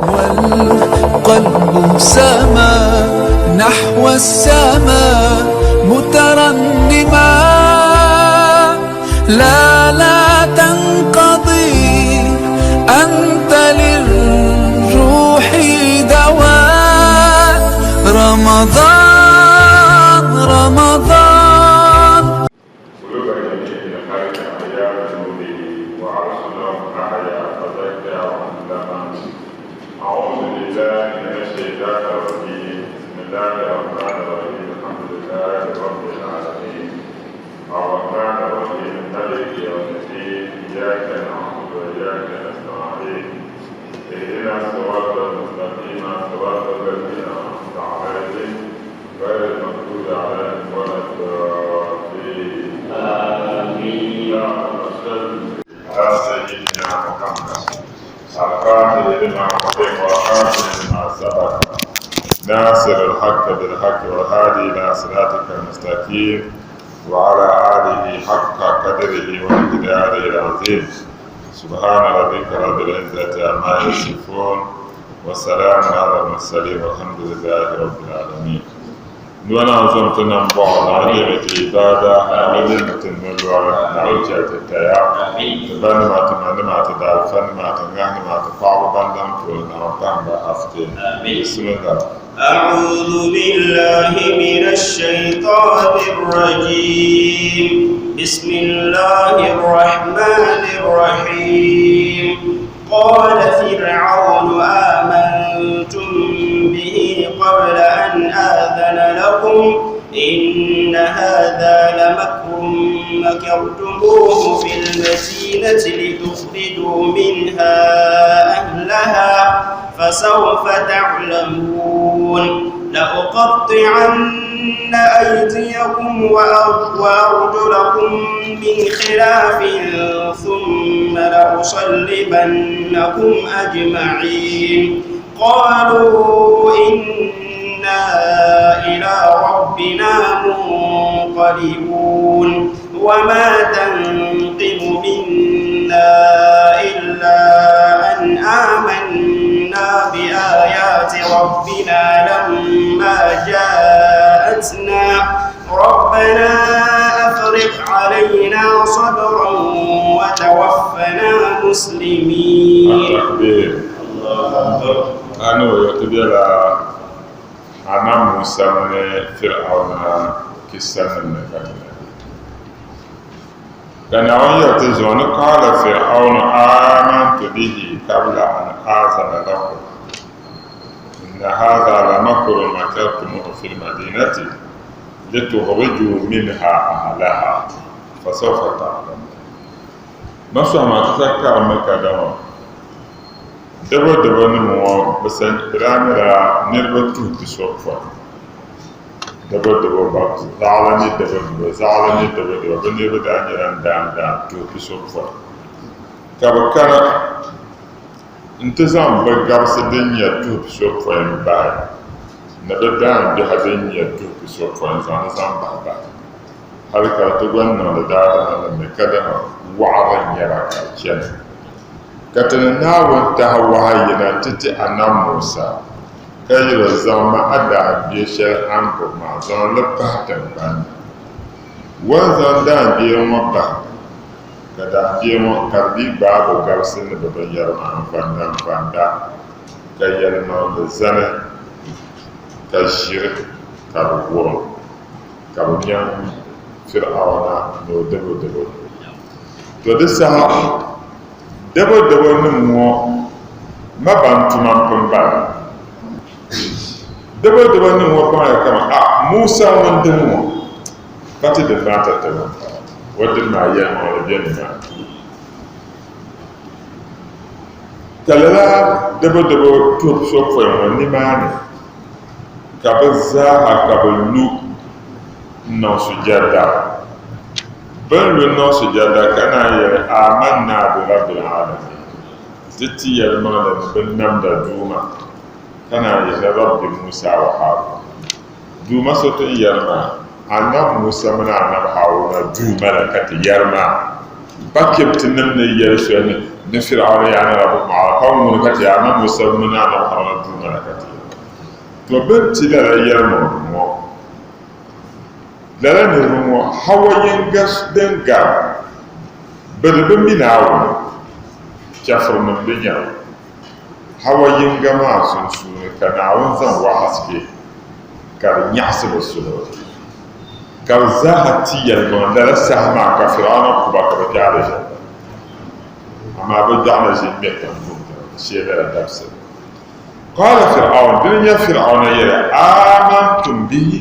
والقلب سما نحو السماء مترنما، لا لا تنقضي، أنت للروح دواء. رمضان رمضان. قلوب جميع الخلق أحيا بنوره، وعرشنا أحيا فزكى وعلم. أعوذ بالله من الشيطان الرجيم. بسم الله الرحمن الرحيم. الحمد لله رب العالمين، الرحمن الرحيم، مالك يوم الدين. إياك نعبد وإياك نستعين. اهدنا الصراط المستقيم، صراط الذين أنعمت عليهم، غير المغضوب عليهم ولا الضالين. اللهم صل على سيدنا محمد، الفاتح لما أغلق والخاتم لما سبق، ناصر الحق بالحق، والهادي إلى صراطك المستقيم، وعلى آله حق قدره ومقداره العظيم. سبحان ربك رب العزة عما يصفون، وسلام على المرسلين، والحمد لله رب العالمين. Nua naa zom ti nam bɔɣu na a deemi ti ibaada, na a deemi ti nolɔri, na a chɛ ti taya, ti banima, ti manima, ti daalifanima, ti ŋahinima, ti paɣaba ban daŋ tooni, na a pahim ba haske. Bismillah. أعوذ بالله من الشيطان الرجيم. بسم الله الرحمن الرحيم. قال فرعون آمنتم به قبل أن آذن لكم؟ إن هذا لمكر مكرتموه في المدينة لتخرجوا منها أهلها، فسوف تعلمون. لأقطعن أيديكم وأرجلكم من خلاف، ثم لأصلبنكم أجمعين. قالوا إنا إلى ربنا منقلبون. وما تنقم منا إلا أن آمنا بآيات ربنا لما جاءتنا. ربنا أفرغ علينا صبرا وتوفنا مسلمين. التكبير. Anu yo ti bela Annabi Musa mini Fir'auna kissanim ni ka ti na be. Ka Naawuni yɛli ti zuɣu ni qaala Fir'aunu aamantu bihi qabla an aazana lakum, inna haadha lamakrun makartumuhu fil madinati litukhrijuu minha ahlaha, fasawfa ta'lamun. Masɔhima ti sa karimmi kadama Dabo dabo nim ŋɔ bɛ daa nyɛla niriba tuhi pisopɔin. Dabo dabo ba zaɣila ni dabo dabo zaɣila ni dabo dabo bɛ niriba daa nyɛla n daan daan tuhi pisopɔin. Ka bɛ kana nti zaŋ bɛ gabisi din nyɛ tuhi pisopɔin bahi ni bɛ daan biha din nyɛ tuhi pisopɔin zaŋ li zaŋ bahi bahi hali ka di ti gba niŋdi daadama nim ni kadama waɣiri n-nyɛ ba ka di chani. Ka ti ni Naawuni tahi wahayi na nti ti Annabi Musa, ka yɛl o, Zaŋmi a daangbee shɛli a ni gbubi maa zaŋ li pahi tiŋgbani ni. O ni zaŋ daangbee ŋɔ pahi, ka daangbee ŋɔ ka di dii gbaai bɛ gabisi ni bɛ binyɛra maa n-vanda n-vanda, ka yɛlimaŋli zani, ka ʒiri ka di wurim, ka bɛ nyaŋ Fir'auna ni o dabodabo. To di saha dabodabo nim ŋɔ ma ban tuma m-pun bala. Dabodabo nim ŋɔ baŋya kaman, A Musa ŋun dim ŋɔ, pa ti dim maa tatabo m-bala. O dim maa yɛlimaŋli be nimaani. Ka lala dabodabo tuhi pisopɔin ŋɔ nimaani ka bɛ zaaha ka bɛ lu n-niŋ sujada. Bɛ ni lu n-niŋ sujada ka naan yɛli, Aamannaa bi Rabbil aalamiin, Ti ti yɛlimaŋli ni binnamda Duuma, ka naan yɛli, Rabbi Musa wa Haaruna. Duuma so ti ni yɛri maa, Annabi Musa mini Annabi Haaruna Duuma la ka ti yɛri maa. Pa Kiptinim ni yɛli shɛli ni Ni Fir'auna ya ana rabbukum a'la pa ŋuni ka ti yaa na Musa mini Anabi Haruna duuma la ka ti yaa. To bɛ ni ti lala yɛlimaŋli ŋɔ, lala niriba ŋɔ hawa yiŋga din gari bɛ di bi mi Naawuni, chɛfurinim bɛ nyɛba. Hawa yiŋga maa sunsuuni ka Naawuni zaŋ wahaske ka di nyaɣisi bɛ suhuri, ka bɛ zaaha ti yɛlimaŋli. Lala saha maa ka Fir'auna ku ba ka bɛ kpe alizanda. Amaa bɛ gbaɣi na ʒi ŋ-ŋmɛ tiŋgbɔŋ shee lala dabisili. Qaala Fir'aun, dini n-nyɛ Fir'auna yɛli, Aamantum bihi?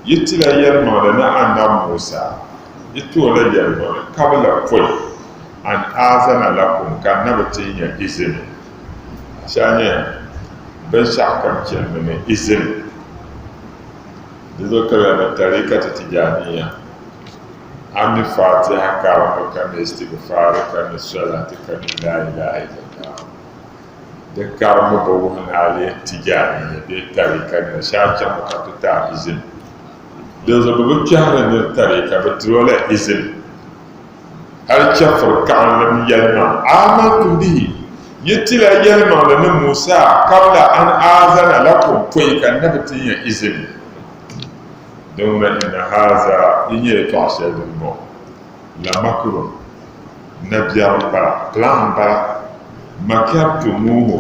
Yi tila yɛlimaŋli ni Annabi Musa, yi ti o la yɛlimaŋli kabila pɔi an aazana lakum ka n na bi tin ya izini. Ashi a nya binshɛɣu kam chanimi ni izini. Di zuɣu ka bɛ yɛli ni Tariqati Tijaniya. A mi Fatiha karimbu ka mi istigfaari ka mi salati ka mi laa ilaha illallah. Di karimbu bi wuhi ni a leei Tijaniya bee tarika nira shee a chaŋmi ka ti ti a izini. Dinzuɣu bɛ bi kpɛhiri nir tarika bɛ tiri o la izini. Hali chɛfiri kaɣinlim yɛlimaŋ, Aamantum bihi, yi tila yɛlimaŋli ni Musa kabla an aazana lakum pɔi ka n na bi tin ya izini. Din ŋuna inna haza yi nyɛ yɛtɔɣa shɛli din bɔŋɔ, lamakrun, nabiɛri m-bala, plan m-bala, makartumuuhu,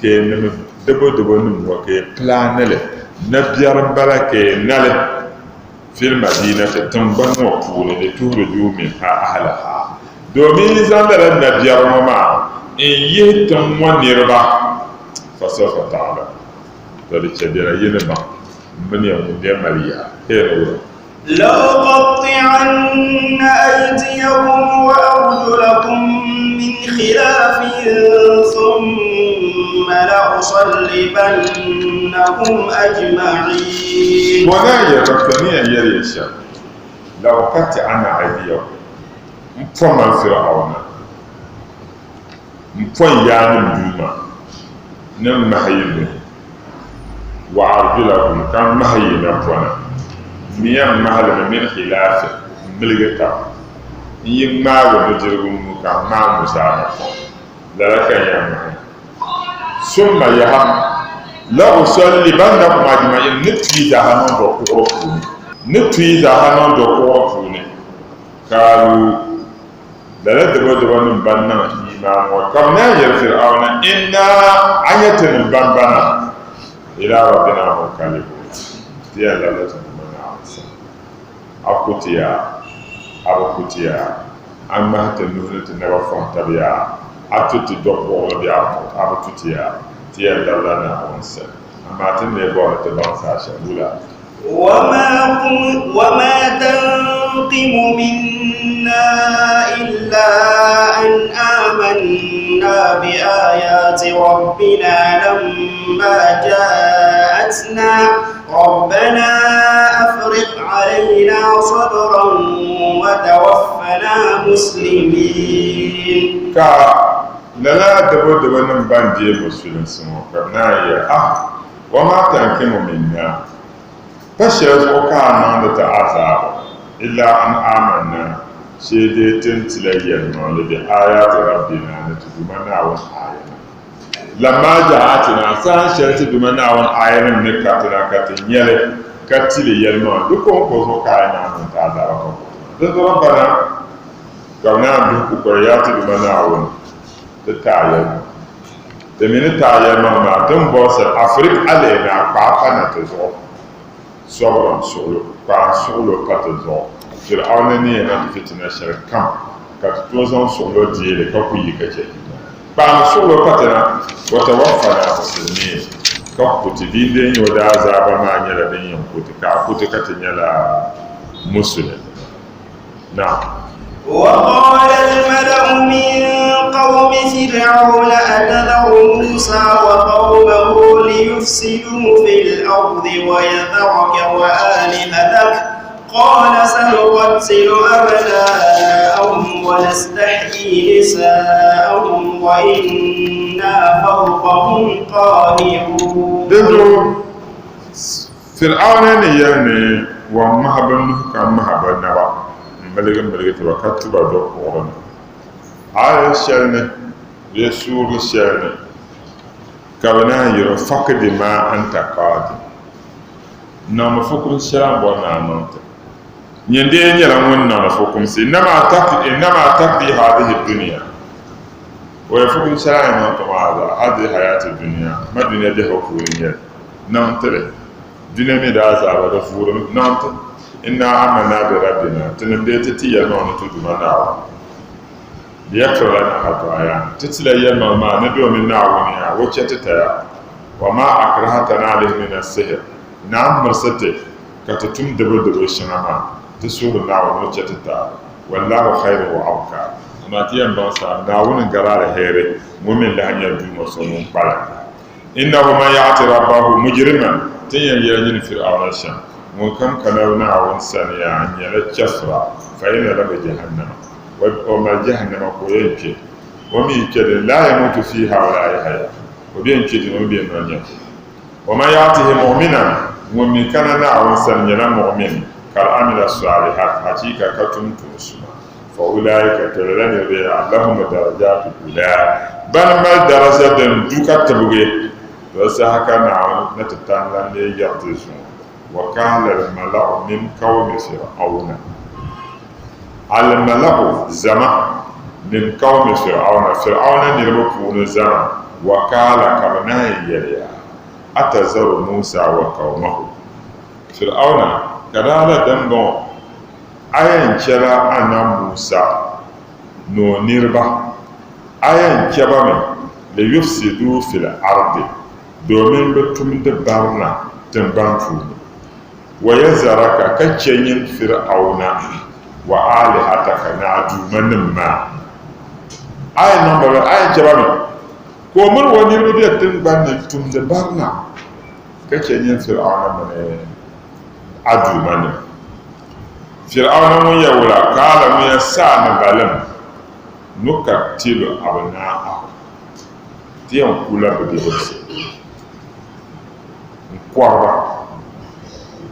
ka yi nim dibodibo nim ŋɔ ka yi pilaani li, nabiɛri m-bala ka yi na li fil madinati, tiŋgbani ŋɔ puuni, lituhrijuu minha ahlaha, domin yi zaŋ lala nabiɛri ŋɔ maa n-yihi tiŋ ŋɔ niriba, fasawfa ta'lamun, to di chɛ bɛla yi ni baŋ. Mini ya ŋun bɛ mali ya heri wura. لأقطعن أيديكم وأرجلكم من خلاف ثم لأصلبنكم أجمعين. Wɔ naa yɛri ba, Tɔ ni yɛn yɛli ya shɛm, لأقطعن أيديكم, m po man Fir'auna, m po n yaannim Duuma ni m mahi yi nuhi. Wa arjulakum, ka m mahi yi napɔna, m mi yɛn mahi li mi min khilaafin, m-miligi taba. N yi ŋmaagi nudirigu nuu ka m maai nuzaa napɔŋ, lala ka n yɛn mahi ya. Summa yaha, la usallibannakum ajma'in, n ni tuui zaaha niŋ dɔkuɣuri puuni, n ni tuui zaaha niŋ dɔkuɣuri puuni. Kaalu. Lala dabadaba nim ban niŋ iimaan ŋɔ ka bɛ naan yɛli Fir'auna, Inna, a nya tinim ban bana, ilaa Rabbina munqalibun, ti yɛn labila ti Duuma Naawuni sani. A ku ti yaa? A bi ku ti yaa? A ŋmahi ti nuhi ni ti naba fɔŋ tab yaa? A tu ti dɔpuɣili bee a bi tu ti yaa? Ti yɛn labila Naawuni sani. Amaa ti ni lee bɔri ni ti baŋ saha shɛli wula? وما تنقم منا إلا أن آمنا بآيات ربنا لما جاءتنا ربنا أفرغ علينا صبرا وتوفنا مسلمين. Ka lala dabodabo nim ban deei musulinsi ŋɔ ka bɛ naan yɛli, Ah! Wama tankimu minna, pa shɛli zuɣu ka a niŋdi ti azaaba, illa an amanna, shee dee ti ni tila yɛlimaŋli bi aayaati Rabbina, ni ti Duuma Naawuni aayanima. Lamma ja'atina, saha shɛli ti Duuma Naawuni aayanim ni kariti na ka ti nya li ka ti li yɛlimaŋli, di kɔŋko zuɣu ka a yi naan niŋ ti azaaba ka ku ti na. Dinzuɣu Rabbana, ka bɛ naan duhi kukoli, Yaa ti Duuma Naawuni, ti ti a yɛlimaŋli. Ti mi ni taai yɛlimaŋ maa, ti ni bɔri shɛli Afrik aleenaa kpaa pa na ti zuɣu. Sɔbiri n suɣilo, kpaa n suɣilo pa ti zuɣu. Fir'auna ni yɛn niŋ ti fitina shɛli kam ka ti tooi zaŋ suɣilo deei li ka ku yi ka chɛ iman. Kpaa n suɣilo pa ti na, wa tawaffana muslimin, ka ku ti di n-dee nyɛ o daazaaba maa nyɛla din yɛn ku ti, ka a ku ti ka ti nyɛla musulinima. Naam. وقال الملأ من قوم فرعون أتذر موسى وقومه ليفسدوا في الأرض ويذرك وآلهتك قال سنقتل أبناءهم ونستحيي نساءهم وإنا فوقهم قاهرون. Fir'auna ni yɛli ni wa ŋmahi bɛ nuhi ka ŋmahi bɛ naba m-miligi miligi ti ba ka tu ba do kuɣuri ni. Aaya shɛli ni bee suurili shɛli ni ka bɛ naan yɛl o, Faqdi maa anta qaadi, Niŋmi fukumsi shɛli a ni bɔri ni a niŋ ti. Nyin dee nyɛla ŋun niŋdi fukumsi, innamaa taqdi haadihi dunia, O yɛn fukumsi shɛli a ni yɛn niŋ ti maa zaa, haadihi hayaati dunia, ma dunia biɛhigu puuni n-nyɛ li, niŋ ti li. Dunia mi daa azaaba di vuurimi, niŋ ti. Inna amanna bi Rabbina, tinim dee ti ti yɛlimaŋli ni ti Duuma Naawuni. Liyaghfira lana khataayana, ti tila yɛlimaŋli maa ni domin Naawuni yaa o chɛ ti taya. Wa maa akrahatana alayhi mina sihr, Naa mirisi ti ka ti tum dibodibo shɛŋa maa, ti suhiri Naawuni ni o chɛ ti taali. Wallahu khayrun wa abqa, amaa ti yɛn baŋ saha Naawuni n-gari aliheri, ŋun mi n-lahi nyɛ Duuma so ŋun kpalim. Innahu man ya'ti rabbahu mujriman, ti ni yɛn yɛli nyini Fir'auna shɛm, ŋunkam kana Naawuni sani yaa n-nyɛla chɛfura, fa inna lahu jahannama, o mali jahannama ka o yɛn kpe, o mi yi kpe dini, laa yamutu fiiha wa laa yahya, o bɛ yɛn kpe dini o mi bɛ yɛn nɔn nyɛ. Wa man ya'tihi mu'minan, ŋun mi kana Naawuni sani nyɛla mu'min, kad amila salihat, hachiika ka tum tuun suma. Fa ulaika, to lala niriba yaa, lahum darajaatu ula, ban mali daraja din du ka tibigi, to di saha ka Naawuni ni ti tam lan leei yɛri ti zuŋɔ, Wa kaala al-mala'u min qawmi Fir'auna, Al-mala'u zama min qawmi Fir'auna, Fir'auna niriba puuni zama, wa kaala ka bɛ naan yɛli yaa, Atazaru Musa wa qawmahu? Fir'auna ka daa la dimbɔŋɔ A yɛn chɛla Annabi Musa ni o niriba, a yɛn chɛ ba mi liyufsiduu fil ardi, domin bɛ tumdi barina tiŋgbani puuni, wa yazaraka, ka chɛ nyin Fir'auna wa aalihataka, ni a duumanim maa. A yɛn niŋ ba bɛ, a yɛn chɛ ba mi ka o mini o niriba be tiŋgbani ni n-tumdi barina, ka chɛ nyin Fir'auna mini a duumanim. Fir'auna ŋun ya wula kaala ŋun ya saa ni balim nukattilu abnaa'ahum ti yɛn ku la bɛ bidibsi n-kɔri ba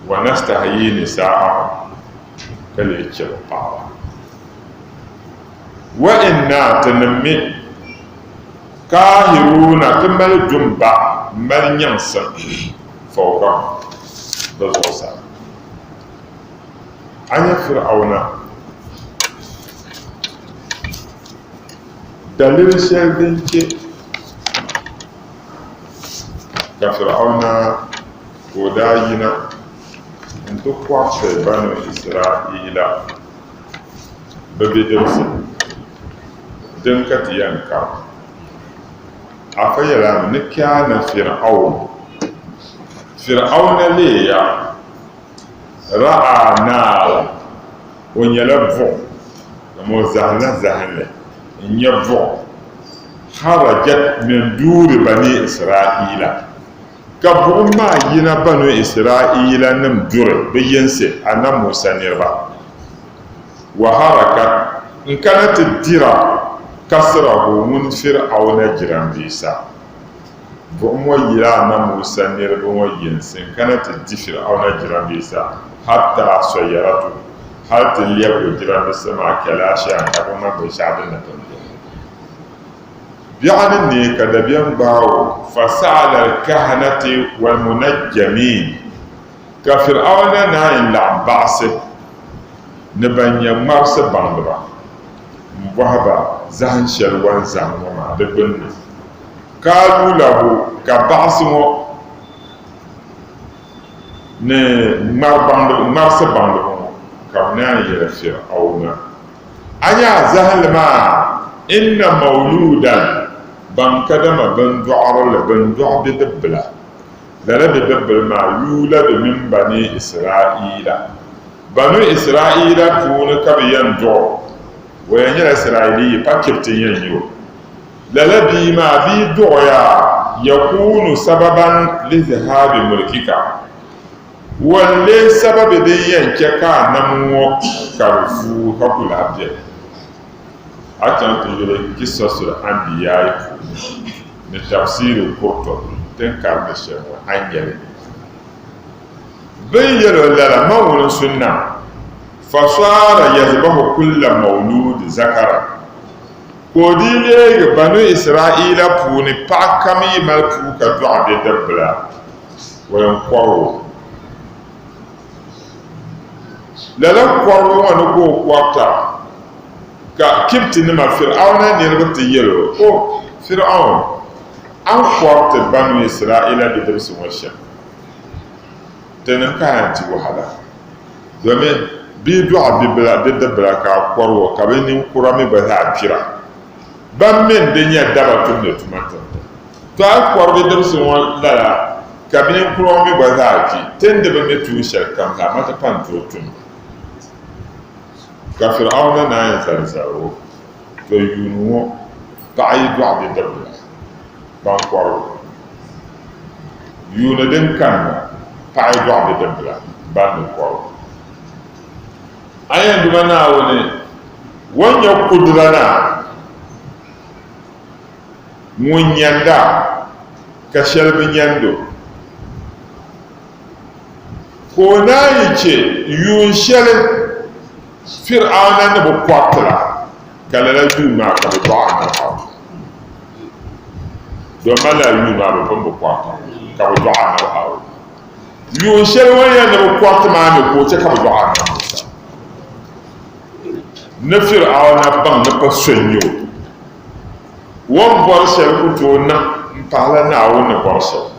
wa nastahyii nisaa'ahum ka lee chɛ bɛ paɣaba. Wa innaa tinim mi kaahiruuna ti mali dumba m-mali nyaŋsim fawqahum bɛ zuɣusaa. A nya Fir'auna daliri shɛli din chɛ ka Fir'auna ka o daa yina nti kɔrisi Banu Israaila bɛ bidibisi din ka ti yɛn karim. Afa yɛli a mi ni kaana Fir'aun, Fir'auna leeya Ra'a naara, o nyɛla buɣum, dama o zahimla zahinli n-nyɛ buɣum, kharajat min duuri Bani Israaila, ka buɣum maa yina Banu Israaila nim duri bɛ yinsi, Annabi Musa niriba, wa harakat, n-kana ti dira kasrahu ŋun Fir'auna jiranbiisa. Buɣim ŋɔ yila Annabi Musa niriba ŋɔ yinsi n-kana ti di Fir'auna jiranbiisa hatta sayyaratu hal ti lɛbigi jiranbiisa maa kalaashian ka di ŋmani binshɛɣu din na pun beni. Biɛɣu ni neei ka dabiɛm gbaai o, fasa'ala al-kahanati wal-munajjamiin, ka Fir'auna naan laɣim baɣisi ni ban nyɛ ŋmarisi baŋdiba m-bɔhi ba zahim shɛli o ni zahim ŋɔ maa di gbunni. Kaalu lahu, ka baɣisi ŋɔ ni ŋmarisi baŋdiba ŋɔ ka bɛ naan yɛli Fir'auna, A nya a zahinli maa, inna mawludan, ban kadama bindɔɣirili, bɛn dɔɣi bidibbila, lala bidibbila maa yuuladu min bani Israaila, Banu Israaila puuni ka bɛ yɛn dɔɣ o, o yɛn nyɛla Israailiyi, pa Kipti n-yɛn nyɛ o. Lala bia maa bɛ yi dɔɣ o yaa, yakuunu sababan li zahaabi mulkika, o n-leei sababi din yɛn chɛ ka a nam ŋɔ ka di vuui ka ku lahi beni. A chaŋ ti yuli Qisasul Anbiya'i puuni ni Tafsiiri Qurtubi ti ni karindi shɛli ŋɔ, a ni nya li. Bɛ ni yɛl o lala, Man ŋuni n-su nam? Fasaara yazbahu kulla mawluudi zakara. Ka o dii leegi Banu Israaila puuni paɣa kam yi mali puu ka dɔɣi bidibbila, o yɛn kɔrig o. Lala kɔrigu ŋɔ ni ka o kɔrita, ka Kiptinima, Fir'auna niriba ti yɛl o, O, Fir'aun, a ni kɔriti Banu Israaila bidibisi ŋɔ shɛm, tinim ka a yɛn ti wahala. Domin bɛ yi dɔɣi bibila, bidibbila ka a kɔrig o, ka bɛ ninkura mi gba zaa kpira. Ban mi n-di nya daba tumdi tuma tiriti. To a yi kɔri bidibisi ŋɔ lala, ka bɛ ninkura ŋɔ mi gba zaa kpi, ti ni di bi mi tuun shɛlikam zaa, amaa ti pa ni tooi tum li. Ka Fir'auna naan yi zali zaligu, To yuuni ŋɔ, paɣa yi dɔɣi bidibbila, ban kɔrig o. Yuuni din kanna, paɣa yi dɔɣi bidibbila, ban ni kɔrig o. A yɛn Duuma Naawuni, o ni nyɛ Kudira Naa, ŋun nyɛnda ka shɛli bi nyɛnd o, ka o naan yi chɛ yuun shɛli Fir'auna ni bi kɔriti la, ka lala yuun maa ka bɛ dɔɣi Annabi Haruna. Dama lala yuun maa bɛ pun bi kɔrita ka bɛ dɔɣi Annabi Haruna. Yuun shɛli o ni yɛn ni bɛ kɔriti maa mi ka o chɛ ka bɛ dɔɣi Annabi Musa. Ni Fir'auna baŋ ni pa so n-nyɛ o, o ni bɔri shɛli ku tooi niŋ m-pahila Naawuni ni bɔri shɛli.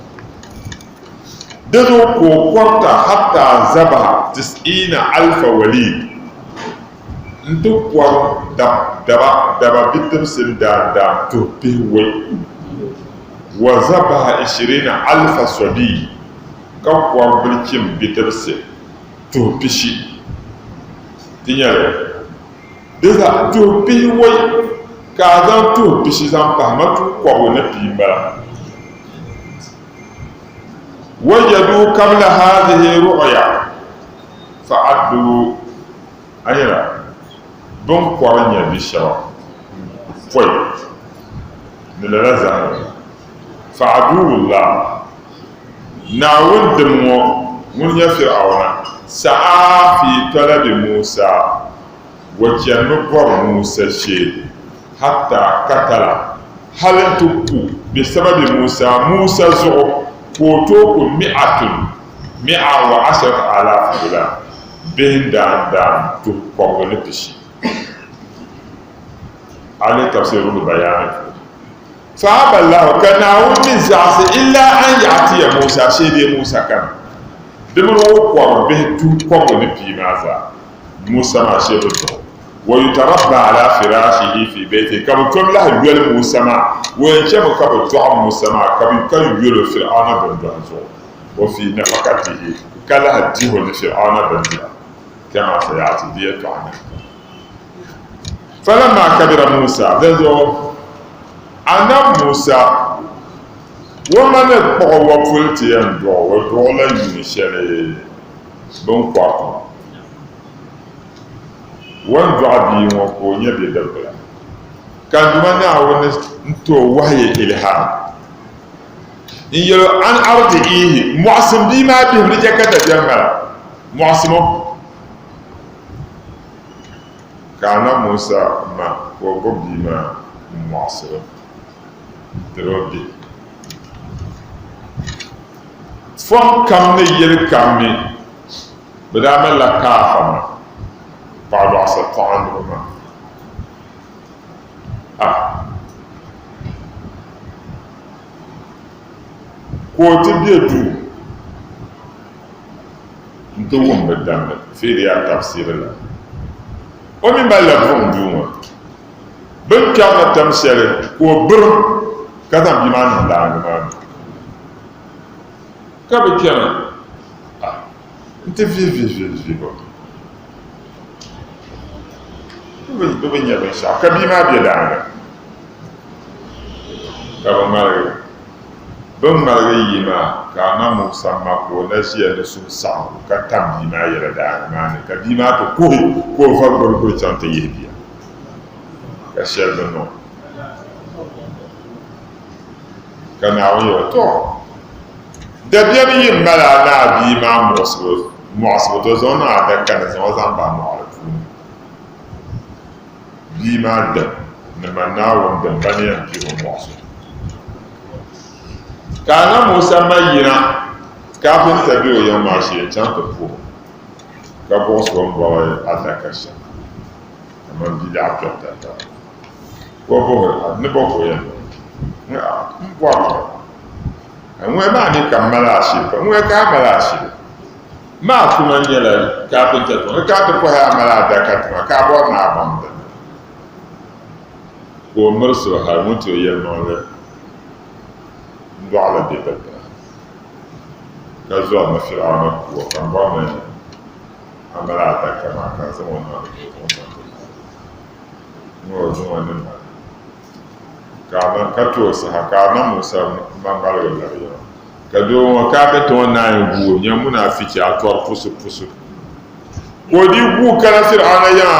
Di zuɣu ka o kɔrita hatta zabaha tis'iina alfa walid nti kɔri daba daba bidibisi n-daandaam tuhi pihiwɔi, wa zabaha ishiriina alfa sabiy ka kɔri bilichim bidibisi 40,000. Ti nyɛli di zaa 40,000 ka a zaŋ 40,000 zaŋ pahi matuui kɔbigu ni pia m-bala. Wajadu kabla hazihi ru'ya fa'addu a nyɛla bɛ ni kɔri nya bi shɛba pɔi ni lala zahim fa'aduwullah Naawuni dim ŋɔ ŋun nyɛ Fir'auna sa'a fi talabi Musa o chanimi bɔri Musa shee hatta katala hali nti ku bi sababi Musa, Musa zuɣu ka o tooi ku mi'atun mi'a wa asharat alaaf gulam, bihi n-daandaan 240. A lihi tafsir Ruhul Bayani puuni. Fa aba Allahu, ka Naawuni mi zaɣisi illa an ya'tiya Musa, shee dee Musa kani. Di mini o kɔri bihi 220 maa zaa. Musa maa shee bi zuɣu. Wa yutarabba ala firashihi fi baytihi, ka bɛ tom lahi yoli Musa maa, o yɛn chɛmi ka bɛ dɔɣi Musa maa ka bɛ ka yol o Fir'auna bindɔhi zuɣu, wa fi nafakatihi, ka lahi dih o ni Fir'auna bindira, kama sayati, di yɛltɔɣa ni. Falamma kabira Musa, dinzuɣu Annabi Musa, o ma ni kpuɣi o puli ti yɛn dɔɣi o, o dɔɣi la yuun shɛli bɛ ni kɔriti ŋɔ. O ni dɔɣi bia ŋɔ ka o nyɛ bidibila, ka n Duuma Naawuni n-ti o wahayi ilham n-yɛl o, An ardi'ihi, mɔɣisim bia maa bihim di chɛ ka dabiɛm mali a, mɔɣisim o. Ka Annabi Musa ma ka o gbubi bia maa m-mɔɣisiri o n-tiri o bihi. Fɔŋ kam ni yili kam mi bɛ daa malila kaafa maa, paɣidɔɣisotɔɣindiba maa. A Ka o ti be duu nti wum bɛ damli fiiliya tafsiiri la. O mi malila buɣim duu ŋɔ. Bɛ ni kpɛri ni tam shɛli ka o birim ka zaŋ bia maa niŋ laaŋa maa ni. Ka bɛ kpɛna nti vihi vihi vihi vihi ba. Bɛ bi nya binshɛɣu ka bia maa be daaŋa ka bɛ ŋmaligi. Bɛ ni ŋmaligi yi maa ka Annabi Musa ma ka o na ʒiya ni suhusaɣiŋgu ka tam bia maa yɛla daaŋa maa ni ka bia maa ti kuhi ka o va gburiguri chaŋ ti yihi bia ka shɛli bi niŋ. Ka Naawuni yɛli o, Tɔ! Dabiɛm yi mali a ni a bia maa muɣisibu, to zaŋ o niŋ adaka ni zaŋ o zaŋ bahi mɔɣili puuni. Bia maa dam. Ni man Naawuni din ba ni yɛn pihi o muɣisigu. Ka Annabi Musa ma yina kafinta be o yiŋ maa shee n-chaŋ ti puhi o, ka buɣisi o ni bɔri adaka shɛm kaman biliɛɣu kpɛbu tatabo. Ka o bɔhi o, Ni bɔ ka o yɛn niŋ? Ŋ-ŋ M bɔrimi. Ŋ-ŋ maa mi ka m mali ashili pam. Ŋ-ŋ ka a mali ashili? Maa tuma nyɛla kafinta tuma, ka a ti pɔhi a mali adaka tuma ka a bɔri ni a baŋ dini? Ka o mirisi o hal ŋun ti o yɛlimaŋli n-dɔɣi la bɛ birbira, ka zɔri ni Firawuna ku o, ka m bɔri ni a mali adaka maa ka n zaŋ o niŋ di puuni ka o niŋ di puuni. Ŋ-ŋɔ o zaŋ o ni mali ka ti o saha ka a na Musa ma ŋmaligi labi yiŋa. Ka doo ŋɔ kaapɛnta ŋɔ naai guui o nya munaafichi a tɔri pusupusu. Ka o dii guui kana Fir'auna yiŋa,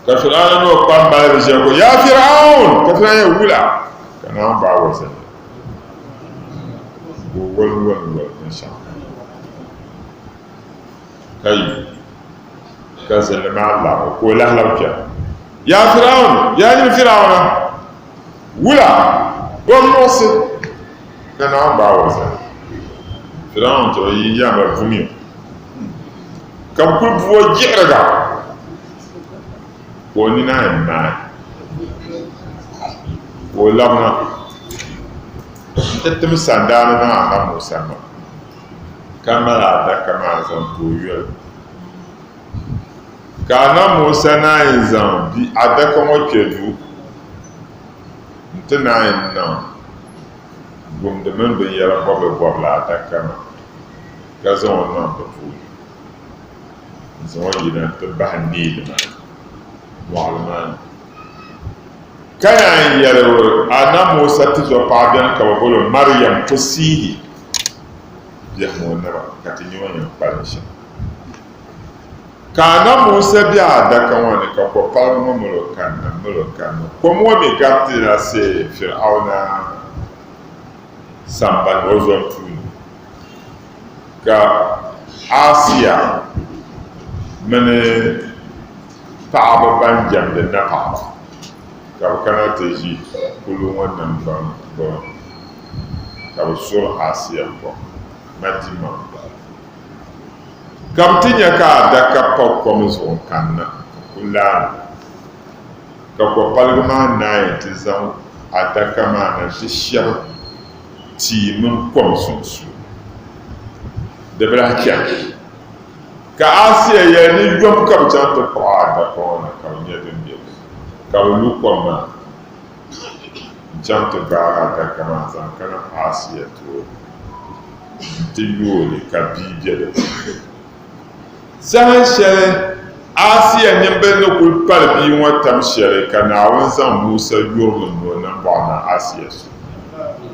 ka Fir'auna ni o kpambaliba ʒiya ka o, Yaa Fir'aun! Ka Fir'auna yɛli, Wula? Ka Naawuni baai o zali ka o woli woli woli binshɛɣu ka yi ka zinli maa labi o ka o lahi labi kpɛna. Yaa Fir'aun! Yaa nyini Fir'auna! Wula! Bɔ muɣisi ka Naawuni baai o zali? Firawun ti o yi yaamba vumiyo, ka bɛ kul bu o jiɣiriga, ka o nina yɛn maai, ka o labina nti tim sandaani niŋ Annabi Musa ma, ka mali adaka maa zaŋ ti o yoli. Ka Annabi Musa naan zaŋ bi adaka ŋɔ kpe duu nti naan niŋ gumdi mini binyɛra bɔbilibɔbili adaka maa, ka zaŋ o niŋ di puuni n-zaŋ o yina nti bahi Niil maa ni, mɔɣili maa ni. Ka naan yɛli o, Annabi Musa tizɔpaɣa beni ka bɛ boli o Mariam Kusiihi, biɛhim o naba ka ti nya o ni yɛn kpalim shɛm. Ka Annabi Musa be adaka ŋɔ ni, ka kopaliga ŋɔ mali o kanna, m-mali o kanna. Kom ŋɔ mi garitila see Fir'auna sambani, o zɔntua ni. Ka Asiya mini paɣaba ban jɛmdi napaɣaba ka bɛ kana ti ʒi kuli ŋɔ naŋgbankpaŋa ka bɛ suri Asiya kom, Madimaŋ. Ka bɛ ti nya ka adaka pa kom zuɣu n-kanna n-kuli laani, ka kopaliga maa naai nti zaŋ adaka maa na nti shɛbi tia mini kom sunsuuni. Di bi lahi chani. Ka Asiya yɛli ni yom ka bɛ chaŋ ti kpuɣi adaka ŋɔ na ka bɛ nya din be di ni, ka bɛ lu kom maa ni n-chaŋ ti gbaagi adaka maa n-zaŋ kana Asiya tooni. Nti yooi li ka bia be di puuni. Saha shɛli Asiya nimbil ni kul pali bia ŋɔ tam shɛli ka Naawuni zaŋ Musa yurilim ni o nambɔɣu na Asiya suhu ni.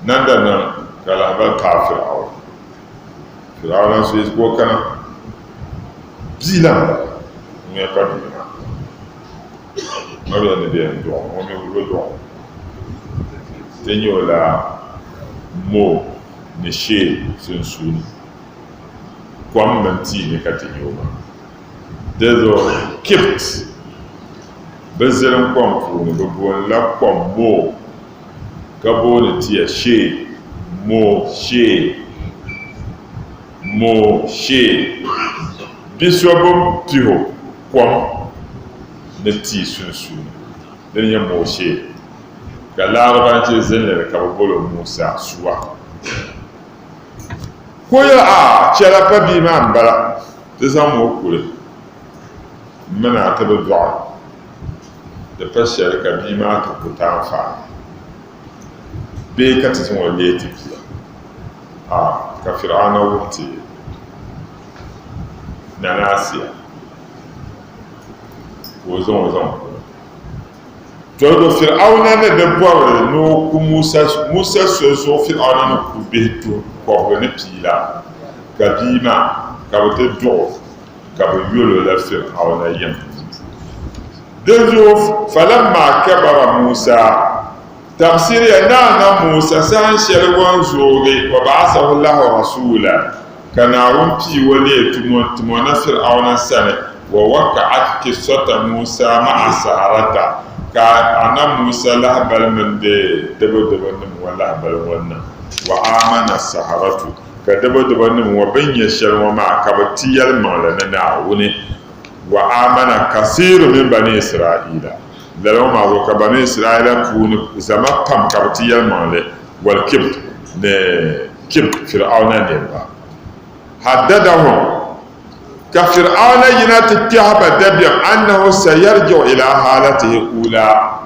Nandanan ka lahibali paai Firawuna. Firawuna suhi ka o kana bia la m-bala, ŋun yɛn pa bia maa. Mabia ni bɛ yɛn dɔɣi o, ŋun mi bi dɔɣi o. Ti nya o la mo ni shee sunsuuni. Kom mini tia ni ka ti nya o maa. Di zuɣu Kipt bi zilim kom puuni bɛ boonila kom mo ka booni tia shee mo shee mo shee. Bi so bi pihi o kom ni tia sunsuuni. Di ni nyɛ Moshe, ka Larabanchi zinli ni ka bɛ boli o Musa, Suwa. Ka o yɛli, Aa, chɛla pa bia maa m-bala, ti zaŋm o kuli m mini a ti bi dɔɣi, di pa shɛli ka bia maa ti ku ti anfaani bee ka ti zaŋ o leei ti bia. Aa, ka Fir'auna wuhi ti Nana Asiya ka o zaŋ o zaŋ kuli. Tɔligu Fir'auna ni di bɔri ni o ku Musa, Musa so zuɣu Fir'auna ni ku bihi tuhi kɔbigi ni pia la, ka bia maa ka bɛ ti duɣ o, ka bɛ yol o la Fir'auna yiŋ. Dinzuɣu falamma kabara Musa, tafsiriya ni a na Musa saha shɛli o ni zoogi, wa ba'asahu Allahu rasuula, ka Naawuni pii o leei tumo n-tim o na Fir'auna sani. Wa waqa'at qissata Musa ma'a saharata, ka Annabi Musa lahibali mini di dibodibo nim ŋɔ lahibali ŋɔ niŋ. Wa amana saharatu, ka dibodibo nim ŋɔ bɛ ni nya shɛli ŋɔ maa ka bɛ ti yɛlimaŋli ni Naawuni. Wa amana kasiiru min bani Israaila, lala ŋɔ maa zuɣu ka bani Israaila puuni zama pam ka bɛ ti yɛlimaŋli wal Kibt ni Kibt Fir'auna niriba. Haddadahum, ka Fir'auna yina ti kpɛhi ba dabiɛm annahu sayarji'u ila halatihi ula,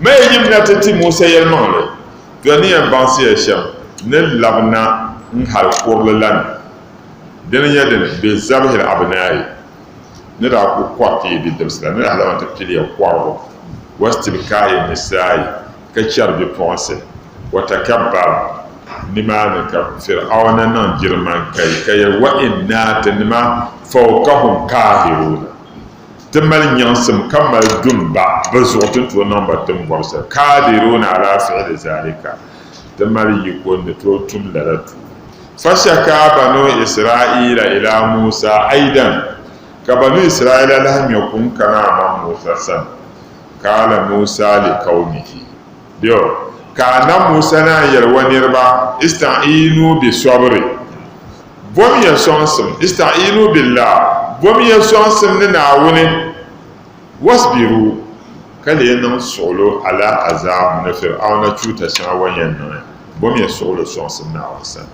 ma yi yimina ti ti Musa yɛlimaŋli, to ni yɛn baŋsi ya shɛm ni labina n hal kurili la ni. Dini n-nyɛ dini bi zabihil abnaa'i, ni daa ku kɔriti yi bidibisi la, ni daa labi nti pili ya kɔribu, wastibkaa'i nisaa'i, ka chɛri bipuɣinsi, wa takabbara, nimaani ka Fir'auna niŋ jirimankai, ka yɛli, Wa innaa, tinima, fawkahum qaahiruuna, ti mali nyaŋsim ka mali dumba bɛ zuɣu, ti ni tooi niŋ ba ti ni bɔri shɛli, qaadiruuna alaa fi'li zaalika, ti mali yiko n-ni tooi tum lala tuuni. Fashaka banu Israaila ila Musa aidan, ka banu Israaila lahi ŋme kum kana Annabi Musa sani. Kaala Musa li kawmihi, bɛ ka Annabi Musa naan yɛli o niriba, Ista'iinu bi sabri, bomiya sɔŋsim, ista'iinu billah, bomiya sɔŋsim ni Naawuni, wasbiru, ka lee niŋ suɣulo ala azaahum ni Fir'auna chuuta shɛŋa o ni yɛn niŋ ya, bomiya suɣulo sɔŋsim Naawuni sani.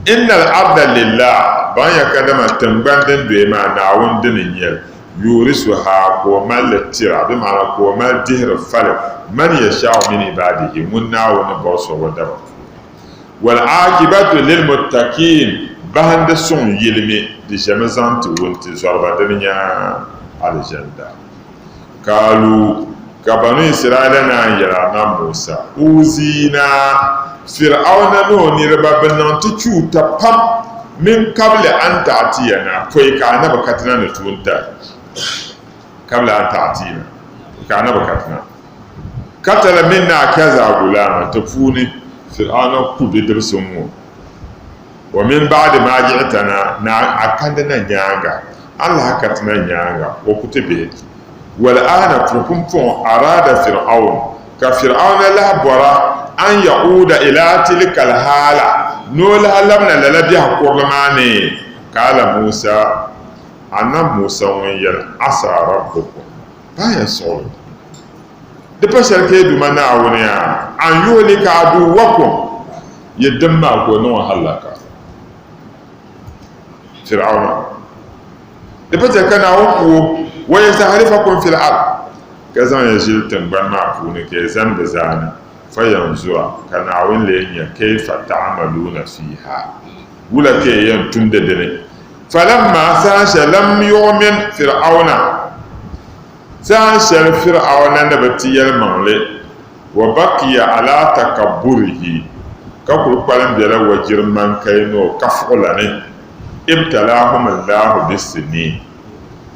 Innal arda lillah, baŋya kadama tiŋgbani din doya maa Naawuni dini n-nyɛ li, yurisuha, ka o mali li tira, bɛ maana ka o mali dihiri fali man yasha'u min ibadihi, ŋun Naawuni ni bɔri so o daba puuni. Wal aakibatu lilmuttaqiin, bahindi suŋ yilimi di ʒɛmi zaŋ ti wuntizɔriba dini nya Alizanda. Kaalu, ka Banu Israaila naan yɛli Annabi Musa, Uuziina, Fir'auna ni o niriba bɛ niŋ ti chuuta pam min kabli an ta'tiyana, pɔi ka a na bi katina ni tuuntali, kabla an ta'tina, pɔi ka a na bi katina. Katala minna kaza gulama, ti puuni Fir'auna ku bidibisi ŋ-ŋɔ. Wa min ba'di ma ji'tana, ni a kandi na nyaaŋa, a ni lahi katina nyaaŋa, o ku ti bihi. Wal aana pumpumpuŋɔ araada Fir'aun, ka Fir'auna lahi bɔra an ya'uuda ila tilka al-haala, ni o lahi labina lala biɛhi kurili maa ni. Kaala Musa, Annabi Musa ŋun yɛli, Asa rabbukum, paaya suɣili, di pa shɛli ka yi Duuma Naawuni a, an yuhlika aduwwakum, yi dim maa ka o niŋ o hallaka. Fir'auna. Di pa chɛ ka Naawuni ku o, wa yastakhlifakum fil ard, ka zaŋ ya ʒili tiŋgbani maa puuni ka ya zani bɛ zaani, fa yanzura, ka Naawuni leei nya kayfa ta'maluuna fiiha, wula ka ya yɛn tumdi di ni. Falamma, saha shɛli, lam yuɣmin Fir'auna, saha shɛli Fir'auna ni bi ti yɛlimaŋli, wa baqiya ala takabburihi, ka kuli kpalim bela wajirimankai ni o kafuɣila ni. Ibtalahum Allahu bisinin,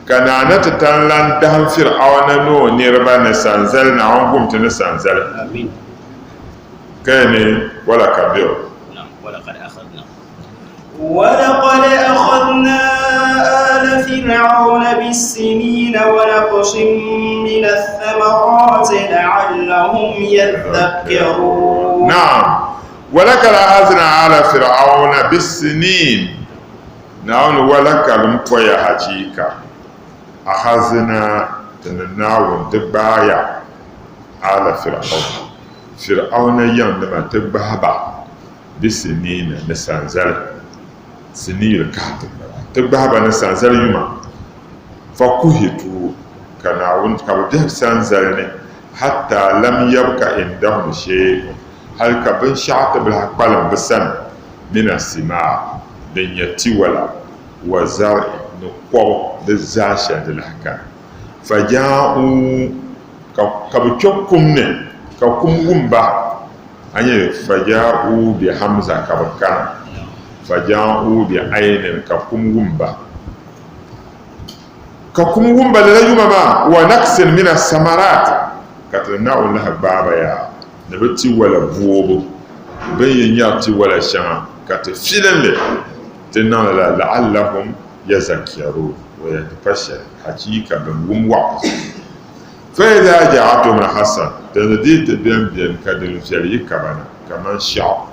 ka Naa na ti tan lan dahim Fir'auna ni o niriba ni sanzali, Naawuni gum ti ni sanzali. Ka yi ni wala ka be o. ولقد أخذنا آل فرعون بالسنين ونقص من الثمرات لعلهم يذكرون نعم ولقد أخذنا آل فرعون بالسنين Naawuni walakad m-poya hachiika akhadna ti ni Naawuni ti gbaaya aala Fir'auna, Fir'auna yiŋnima ti gbahi ba bisiniina ni sanzali, siniyil kahiti m-bala, ti gbahi ba ni sanzali yuma, fakuhitu ka Naawuni ka bɛ biɛhi sanzali ni hatta lam yabka indahum shay'un Hal ka binshɛɣu ti bi lahi kpalim bɛ sani mina simaar, din nyɛ tiwala, wa zar'i, ni kɔbu, di zaa shɛli di lahi kani. Fajaa'u, ka ka bɛ kpe kum ni, ka kum wum ba. A nya fajaa'u bi hamza ka bɛ kana, fajaa'u bi aynin ka kum wum ba. Ka kum wum ba lala yuma maa, wa naqsin mina samaraat, ka ti ni Naawuni lahi gbaai ba yaa. Ni bɛ tiwala boobu, bɛ ni yɛn nyari tiwala shɛŋa ka ti filim li ti niŋ li la, la'allahum yazakkaruun, waya di pa shɛli. Hachiika bɛn wum waɣizu. Fa-idha ja'atuhum al-hasana, dinzuɣu di yi ti beni beni ka din viɛli yi kaba na, kaman shɛɣu,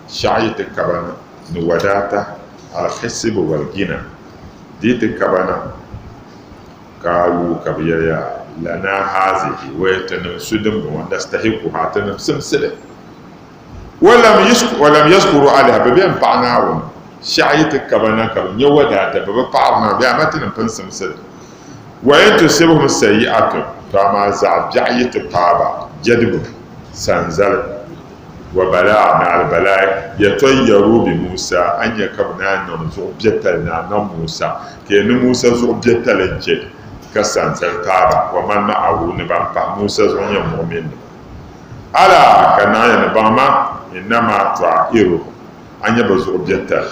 shɛɣu yi ti kaba na, ni wadaata, al-hisibu wal-ghina, di yi ti kaba na, Kaalu, ka bɛ yɛli ya, Lanaa haazihi, waya tinim su dimbɔŋɔ, nastahikuha, tinim simsi li. Walam yazkuru alaiha, bɛ bɛn paɣi Naawuni, shɛɣu yi ti kaba na ka bɛ nya wadaata, bɛ bi paɣiri Naawuni, bee amaa tinim pun simsi li. Wa in tusibhum sayi'atun, to amaa zaɣ biɛɣu yi ti paai ba, jadbu, sanzali, wa balaa, ni alibalaai, yatɔyyaru bi Musa, a ni nya ka bɛ naan niŋ zuɣu biɛtali ni Anabi Musa, Ka ni Musa zuɣu biɛtali n-chɛ ka sanzali paai ba, wa man ma'ahu, ni ban pahi Musa zuɣu nyɛ muɣiminnima. Alaa! Ka naɣiya ni baŋ ma, innama ta'iruhum, a nya bɛ zuɣu biɛtali,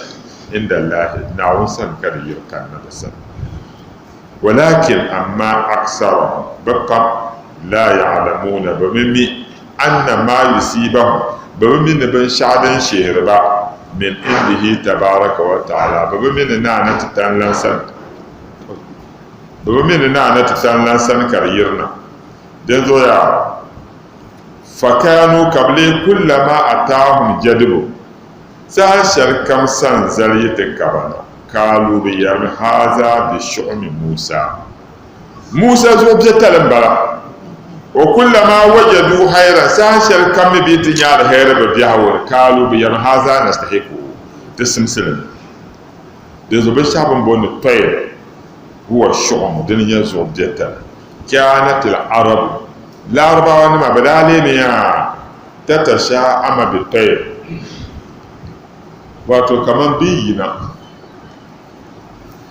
inda Allahi, Naawuni sani ka di yiri kanna bɛ sani. Walakin amaa aksarahum, bɛ pam, laa ya'lamuuna, bɛ bi mi, anna maa yusibahum, bɛ bi mi ni binshɛɣu din shihiri ba, min indihi tabaaraka wa ta'ala, bɛ bi mi ni Naa ni ti tan lan sani, bɛ bi mi ni Naa ni ti tan lan sani ka di yiri na. Dinzuɣu yaa, fakanu ka bɛ leei kullama ataahum jadibu, saha shɛli kam sanzali yi ti kaba na, kaalu bɛ yɛrimi, Haza bi shuɣumi Musa. Musa zuɣu biɛtali m-bala. Wa kullama wajadu hayran, saha shɛli kam mi bɛ yi ti nya aliheri bɛ biɛhigu ni, kaalu bɛ yɛrimi, Haza nastahiquhu, ti simsi li mi. Dinzuɣu binshɛɣu bɛ ni booni tayr huwa shuɣum, dini n-nyɛ zuɣu biɛtali. Kaanat al-arabu, Larabawa nima bɛ daa leemi yaa tatasha'ama bi tayr, wato kaman bɛ yi yina.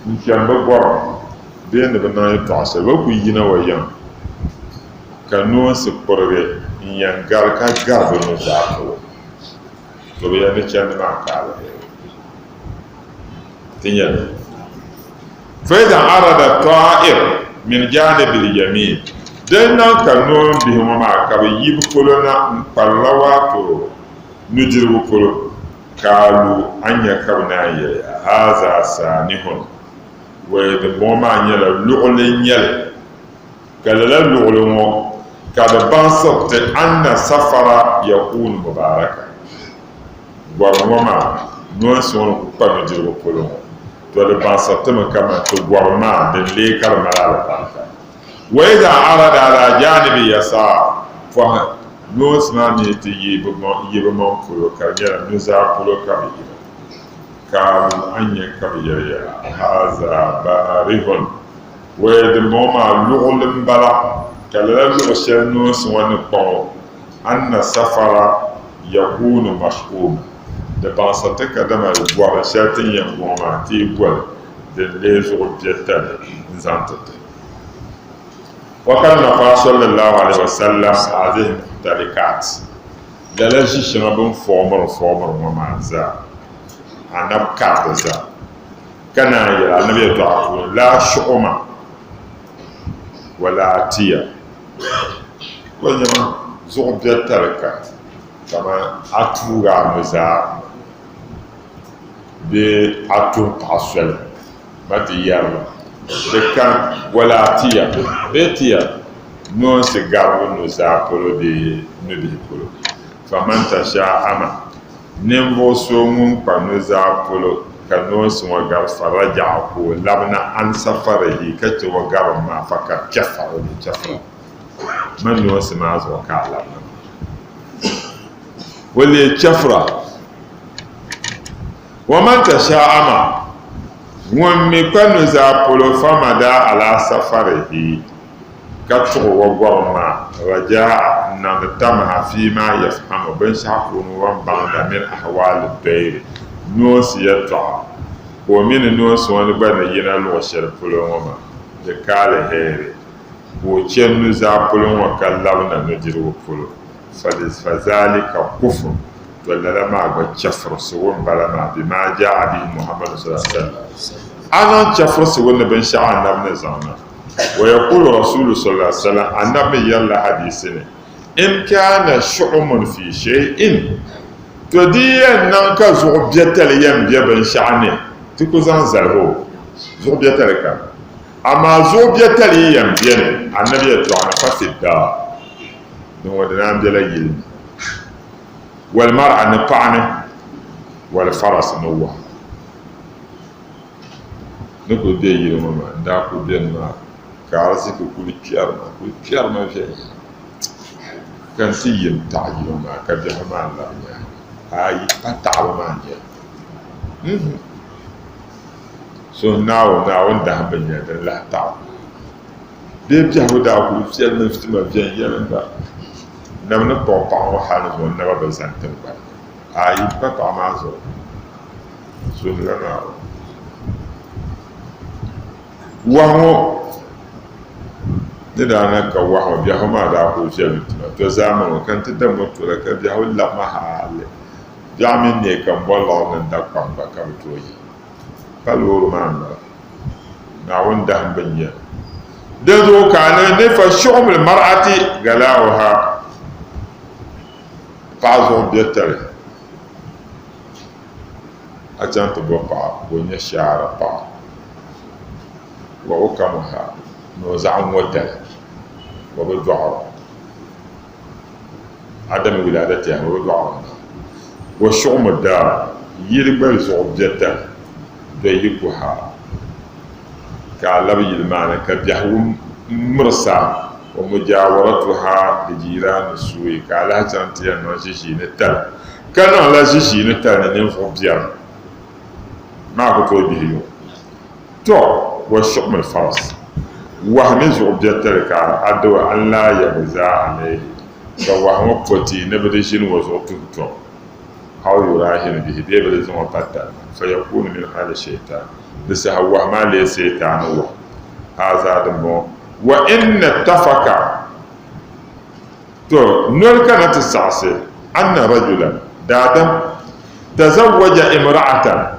N-chani bɛ gɔrim bee ni bɛ niŋ yɛtɔɣa shɛli, bɛ ku yina wa yiŋa ka noonsi kurigi n-yɛn gari ka gari bɛ nuzaa polo. To bɛ yɛn ni chandi maa ka aliheri. Ti nya li. Fa-idha arada ta'ir min janibil yamin, Di niŋ ka noon bihi ŋɔ maa ka bɛ yi bɛ polo na n-kparila waato nudirigu polo. Kaalu, a nya ka bɛ naan yɛli ya, Haza saanihun, wai dimbɔŋɔ maa nyɛla luɣili n-nyɛ li, ka lala luɣili ŋɔ ka di baŋsiri ti anna safara yakuunu mubaaraka, gɔrim ŋɔ maa noonsi ŋɔ ni ku kpa nudirigu polo ŋɔ, tɔ di baŋsiri ti mi kaman ti gɔrim maa din lee ka di mali alibarika. Wa idha arada ala janibi yasaar, pɔhim noonsi maa mi ti yi bɛ maŋ polo ka di nyɛla nuzaa polo ka bɛ yina. Kaalu a nya ka bɛ yɛli ya, Haza baarihun, waya dimbɔŋɔ maa luɣili m-bala, ka lala luɣ shɛli noonsi ŋɔ ni kpa ŋɔ, anna safara yakuunu mash'uuma, di baŋsiri ti kadama gɔrim shɛli ti ni yɛn gɔŋ maa ti yi goli din lee zuɣu biɛtali n-zaŋ ti ti. Wakad nafa sallallahu alaihi wasallam hadhihi muhtalikat, lala ʒi shɛŋa bɛ ni fɔɔmiri fɔɔmiri ŋɔ maa zaa Anabi kari di zaa ka naan yɛli Anabi yɛltɔɣa puuni laa shuɣuma wala atiya o nyɛma zuɣu biɛtali ka kamani a tuugi a nuzaa bee a tuhi paɣa soli ma ti yɛrimi di kani wala tiya bee tiya noonsi garibu nuzaa polo bee nubihi polo faman tasha'ama ninvuɣ so ŋun kpa nuzaa polo ka noonsi ŋɔ gari faraja'a ka o labina an safarihi ka che o garim maa fakad kafara o leei chɛfura mani noonsi maa zuɣu ka a labina maa o leei chɛfura. Waman tasha'ama, ŋun mi kpa nuzaa polo famada ala safarihi, ka tuɣi o gɔrim maa, rajaa'a, n-niŋdi tamaha fii maa yafhamu, binshɛɣu puuni o ni baŋda min ahwaali dayri, noonsi yɛltɔɣa, ka o mi ni noonsi ŋɔ ni gba ni yina luɣ shɛli polo ŋɔ maa, di ka aliheri, ka o chɛ nuzaa polo ŋɔ ka labina nudirigu polo. Fazalika kufr, to lala maa gba chɛfurisigu m-bala maa, bima jaa bihi Muhammadu sallallahu alaihi wasallam, a niŋ chɛfurisigu ni binshɛɣu Anabi ni zaŋ na. Wa yaqulu Rasulu sallallahu alaihi wasallam, Anabi mi yɛrila hadiisi ni, In kana shu'umun fi shay'in, to di yɛn niŋ ka zuɣu biɛtali yɛn be binshɛɣu ni, ti ku zaŋ zali o, zuɣu biɛtali kam. Amaa zuɣu biɛtali yi yɛn beni anabi yɛtɔɣa ni fa fi daar, din ŋɔ di naan bela yili ni, wal mar'a ni paɣa ni, wal faras ni wahu ni kuli be yili ŋɔ maa, n daa kuli beni maa ka ariziki kuli kpɛri ma, kuli kpɛri ma viɛnyɛla ka n ti yi n-taɣi yili ŋɔ maa ka biɛhigu maa labi nyaaŋa. Ayi, pa taɣibu maa n-nyɛ li. Unhun. So Naawuni, Naawuni dahimbu n-nyɛ din lahi taɣi bee biɛhigu daa kuli viɛlimi tima viɛnyɛliŋga. Nam ni kpuɣi paɣa ŋɔ hali ni zuŋɔ naba bi zani tiŋgbani ni. Ayi, pa paɣa maa zuɣu. Suhumila Naawuni. Wahu ŋɔ ni daa na ka wahu ŋɔ, biɛhigu maa daa kuli viɛlimi tima. To zaamani ŋɔ ka n ti da moto la ka biɛhigu labi ma hali. Biɛɣu mini neei ka m bɔri liɣiri ni n da kpam gba ka bi tooi yi. Pa loori maa m-bala. Naawuni dahim bi nya. Dinzuɣu ka a ni ni fa shuɣumil mar'ati gala'uha, paɣa zuɣu biɛtali, a chaŋ ti bo paɣa ka o nyɛ shaara paɣa, wa ukamuha, ni o zaɣ ŋɔtali, o bi dɔɣir o. Adami wilaadatiha, o bi dɔɣir o na. Wa shuɣumu daar, yili gba zuɣu biɛtali, dɔyikuha, ka a labi yili maa ni ka biɛhigu mirisa, wa mujaawaratuha li jiiraani suui, ka a lahi chaŋ ti yɛn niŋ ʒiʒiinitali, ka niŋla ʒiʒiinitali ni ninvuɣ biɛri maa ku tooi gbihi yuŋ. Tɔ! Wa shuɣumil faras, wahu mi zuɣu biɛtali ka a di an laa yabza alayhi, ka wahu ŋɔ poti ni bɛ di ʒini o zuɣu tuhi tɔbu. Aw yurahinu bihi bee bɛ di zaŋ o pa talima, fayakunu min ahli shaitan, di saha wahu maa leei Seitaani wahu. Haza dimbɔŋɔ, wa inna tafaka, to noli kana ti saɣisi, anna rajulan, daadam, tazawwaja imra'atan,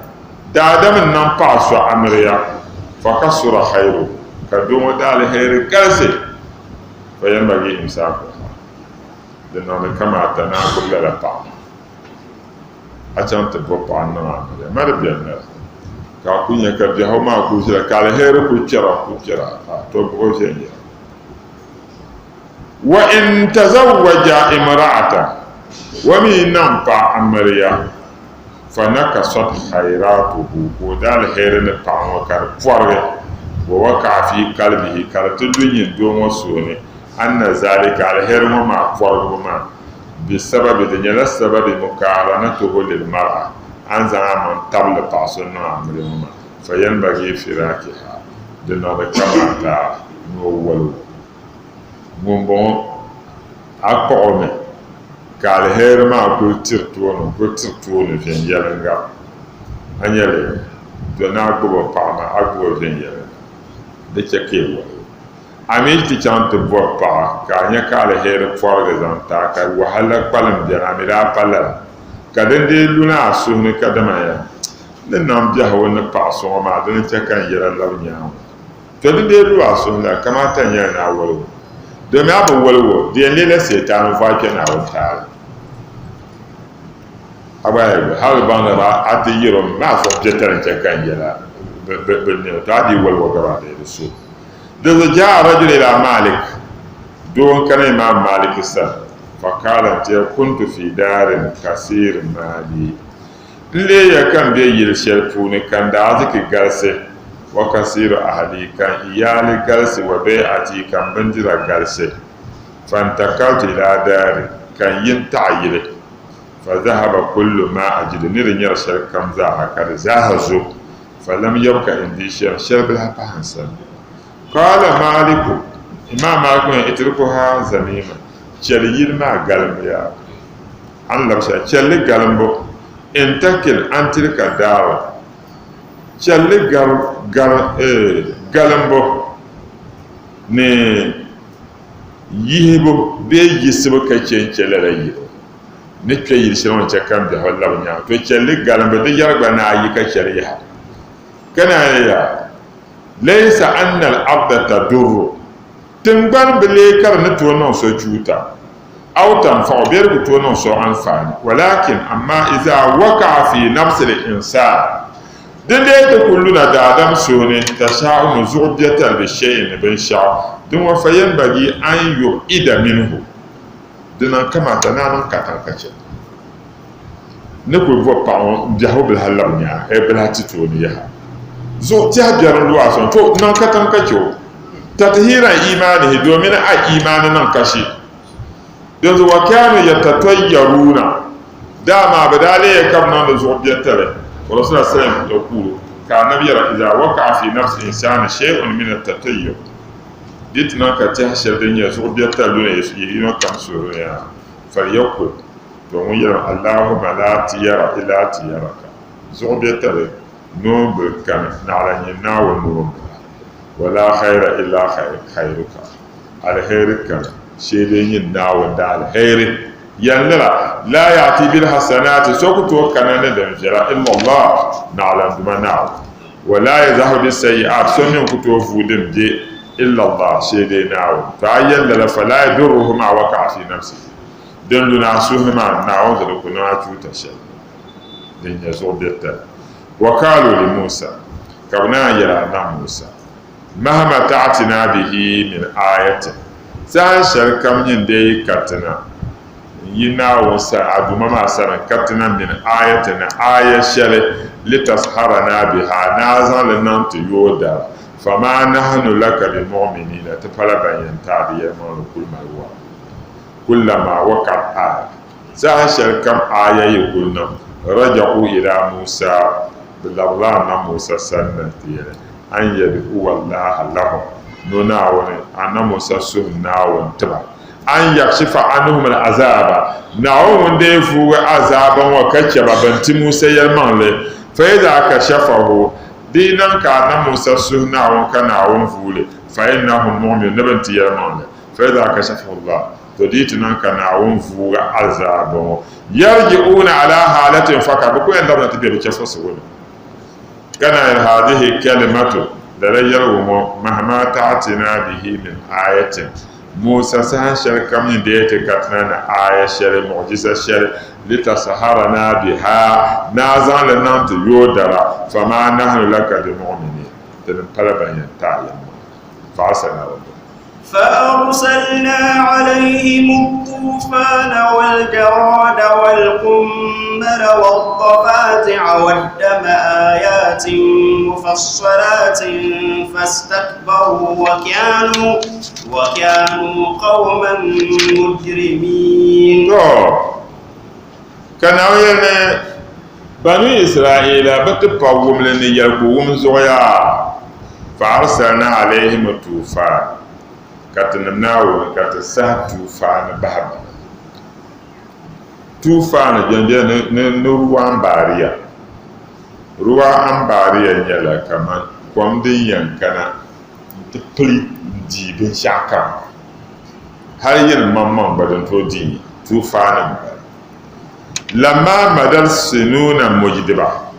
daadam n-niŋ paɣa so amiliya, fakasura khayruhu, ka doo ŋɔ daaliheri galisi, fayanbagii imsaakuha. Di niŋdi kamaata ni a gbubi lala paɣa maa. A chaŋ ti bo paɣa n-niŋ amiliya, ma di beni lala, ka a kuli nya ka biɛhigu maa kuli ʒila ka aliheri kuli kpɛra n-kuli kpɛra a to buɣi viɛnyɛla. Wa in tazawwaja imra'atan, o mi yi niŋ paɣa amiliya, fa nakasat khayratuhu, ka o daaliheri ni paɣa ŋɔ ka di pɔrigi, wa waka'a fi kalbihi, ka di ti lu nyin doo ŋɔ suhu ni, Anna zalika, aliheri ŋɔ maa pɔrigibu maa, bi sababi, di nyɛla sababi muqaaranatuhu lil mar'a, a ni zaŋ a maŋ tabili paɣa so niŋ amiliya ŋɔ maa, fa yanbagii firakiha, di niŋdi kamaata ni o wali o. Ŋumbɔŋɔ, a kpuɣi o mi ka aliheri maa kuli tiri tooni n-kuli tiri tooni viɛnyɛliŋga. A nya li? To ni a gbubi o paɣa maa, a gbubi o viɛnyɛliŋga, di chɛ ka yi wali o. A mi ti chaŋ ti bɔri paɣa ka a nya ka aliheri pɔrigi zaŋ ti a ka wahala kpalim beni, a mi daa pa lala. Ka din dii luna a suhu ni kadama ya ni niŋ biɛhigu ni paɣ so ŋɔ maa, dini n-chɛ ka n yɛla labi nyaaŋa. To di dii lu a suhu ni la, kamaata n-nyɛli ni a woligi o. Domi a bi woligi o, di yɛn leela Seetaan n-vɔi kpe Naawuni taali. A gba yɛli, hal baŋ ni a ti yɛr o mi maa zuɣu biɛtali n-chɛ ka n yɛla bi niŋ, to a dii wolig o gabaadaya di so. Di zuɣu jaa rajul ila Malik, doo n-kana Imaam Malik sani, faqaala n-ti yɛli, kuntu fi daarin kasiir maali, n leeya ka m be yili shɛli puuni ka n daaziki galisi, wa kasiiru ahli, ka n iyaali galisi, wa bay'ati, ka m bindira galisi, fantakaltu ila daari, ka n yi n-taɣi yili, fa zahaba kullu ma ajidu, ni di nyari shɛli kam zaaha ka di zaaha zo. Falam yabka indi shay'un, shɛli bi lahi pahi n sani. Qaala Maaliku, Imaam Maalik ŋun itrikuha zamima, chɛli yili maa galimbu yaa. A ni labi shɛli, chɛli li galimbu. Intakil an tilka daar, chɛli li galimbu ni yihibu bee yiɣisibu ka chɛ n-chɛ lala yili. Ni kpe yili shɛli ŋɔ n-chɛ ka m biɛhigu labi nyaŋ to chɛli li galimbu di yɛri gba ni a yi ka chɛli yaha. Ka naan yi yaa, Laysa anna al-arda tadurru, tiŋgbani bi leei ka di ni tooi niŋ so chuuta, aw tanfa'u bee di ku tooi niŋ so anfaani, walakin amaa iza waka'a fi nafsi al-insan. Din dee ti ku luna daadam suhu ni tasha'umu zuɣu biɛtali bi shay'in ni binshɛɣu, din ŋɔ fayanbagii an yub'ida minhu, di niŋ kamaata ni a niŋ katiŋ ka chɛ ni kuli bo paɣa ŋɔ biɛhigu bilahi labi nyaŋ eh bilahi ti tooni yaha. Zuɣu tɛha biɛri n-lu a sɔŋ, to niŋ katiŋ ka chɛ o. Tathiiran iimaanihi domin a iimaani niŋ kashi. Dinzuɣu wa kaanu yatatayaruuna, dama bɛ daa leeya ka bɛ niŋdi zuɣu biɛtali. Wa Rasuulullah sallam yakuulu, ka Anabi yɛra, Iza waka'a fi nafsi insaani shay'un min at-tatayyur, di ti niŋ ka tɛha shɛli din nyɛ zuɣu biɛtali luna yi yino kam suhuri ni yaa, falyakul, to ŋun yɛlimi, Allahumma laa tiyara illaa tiyaraka, zuɣu biɛtali noombil kani naɣila nyin Naawuni noombila, wa laa khayra illaa khayruka. Aliheri kani, shee dee nyin Naawuni da aliheri. Yɛli lala, laa ya'ti bil hasanati, so ku tooi kana ni din viɛla, illa Allah, naɣila n Duuma Naawuni. Wa laa yazhabu bis sayyi'at, so mi n-ku tooi vuui din be, illa Allah, shee dee Naawuni. To a yɛli lala, fa laa yadurruhu ma waqa'a fi nafsihi, din lu ni a suhu ni maa, Naawuni di ku niŋ a chuuta shɛli din nyɛ zuɣubiɛtali. Wa kaalu li Musa, ka bɛ naan yɛli Annabi Musa. Mahama ta'atina bihi min ayatin, saha shɛli kam nyin dee yi karitina n-yi Naawuni sani, a Duuma maa sani n-karitina min ayatin ni aaya shɛli litasharana biha, ni a zaŋ li niŋ ti yooi dara, fama nahnu laka bimu'minina, ti pala ban yɛn ti a di yɛlimaŋli kuli mali wɔri. Kullama waqa'at aaya, saha shɛli kam aaya yi kuli niŋ, raja'u ila Musa, bɛ labila Annabi Musa sani na ti yɛli, an yad'uwa Allaha lahum, ni o Naawuni, Annabi Musa suhi Naawuni ti ba, an yakshifa anhum al-azaaba, Naawuni ŋun dee vuugi azaaba ŋɔ ka chɛ ba ban ti Musa yɛlimaŋli, fa idha kashafahu, di yi niŋ ka Annabi Musa suhi Naawuni ka Naawuni vuui li, fa innahum mu'minun, ni bɛ ni ti yɛlimaŋli, fa idha kashafahu Allah, to di yi ti niŋ ka Naawuni vuugi azaaba ŋɔ, yarji'una ala halatin fakat, bɛ ku yɛn labina ti be bɛ chɛfurisigu ni. Kana hadihi kalimatu, lala yɛligu ŋɔ, mahama ta'atina bihi min ayatin, Musa saha shɛli kam nyin deei ti katina ni aaya shɛli, muɣjisa shɛli, litasharana biha, ni a zaŋ li niŋ ti yoodara, fama nahnu laka bimu'minin, tinim pala ban yɛn ti a yɛlimaŋli. Fa'arsalna rabbuna. فأرسلنا عليهم الطوفان والجراد والقمل والضفادع والدم آيات مفصلات فاستكبروا وكانوا وكانوا قوما مجرمين Ka Naawuni yɛli ni Banu Israaila bɛ ti pa wumli ni yɛligu wum zuɣu yaa, fa arsalna alayhim tuufaan, ka tinim Naawuni ka ti sahi tuufaani bahi ba na. Tuufaani bɛn be ni ruwa ambaariya. Ruwa ambaariya nyɛla kaman kom din yɛn kana nti pili n-di binshɛɣu kam. Hali yili maŋmaŋ gba din tooi di tuufaani m-bala. Lamma madal sinuuna mujdiba,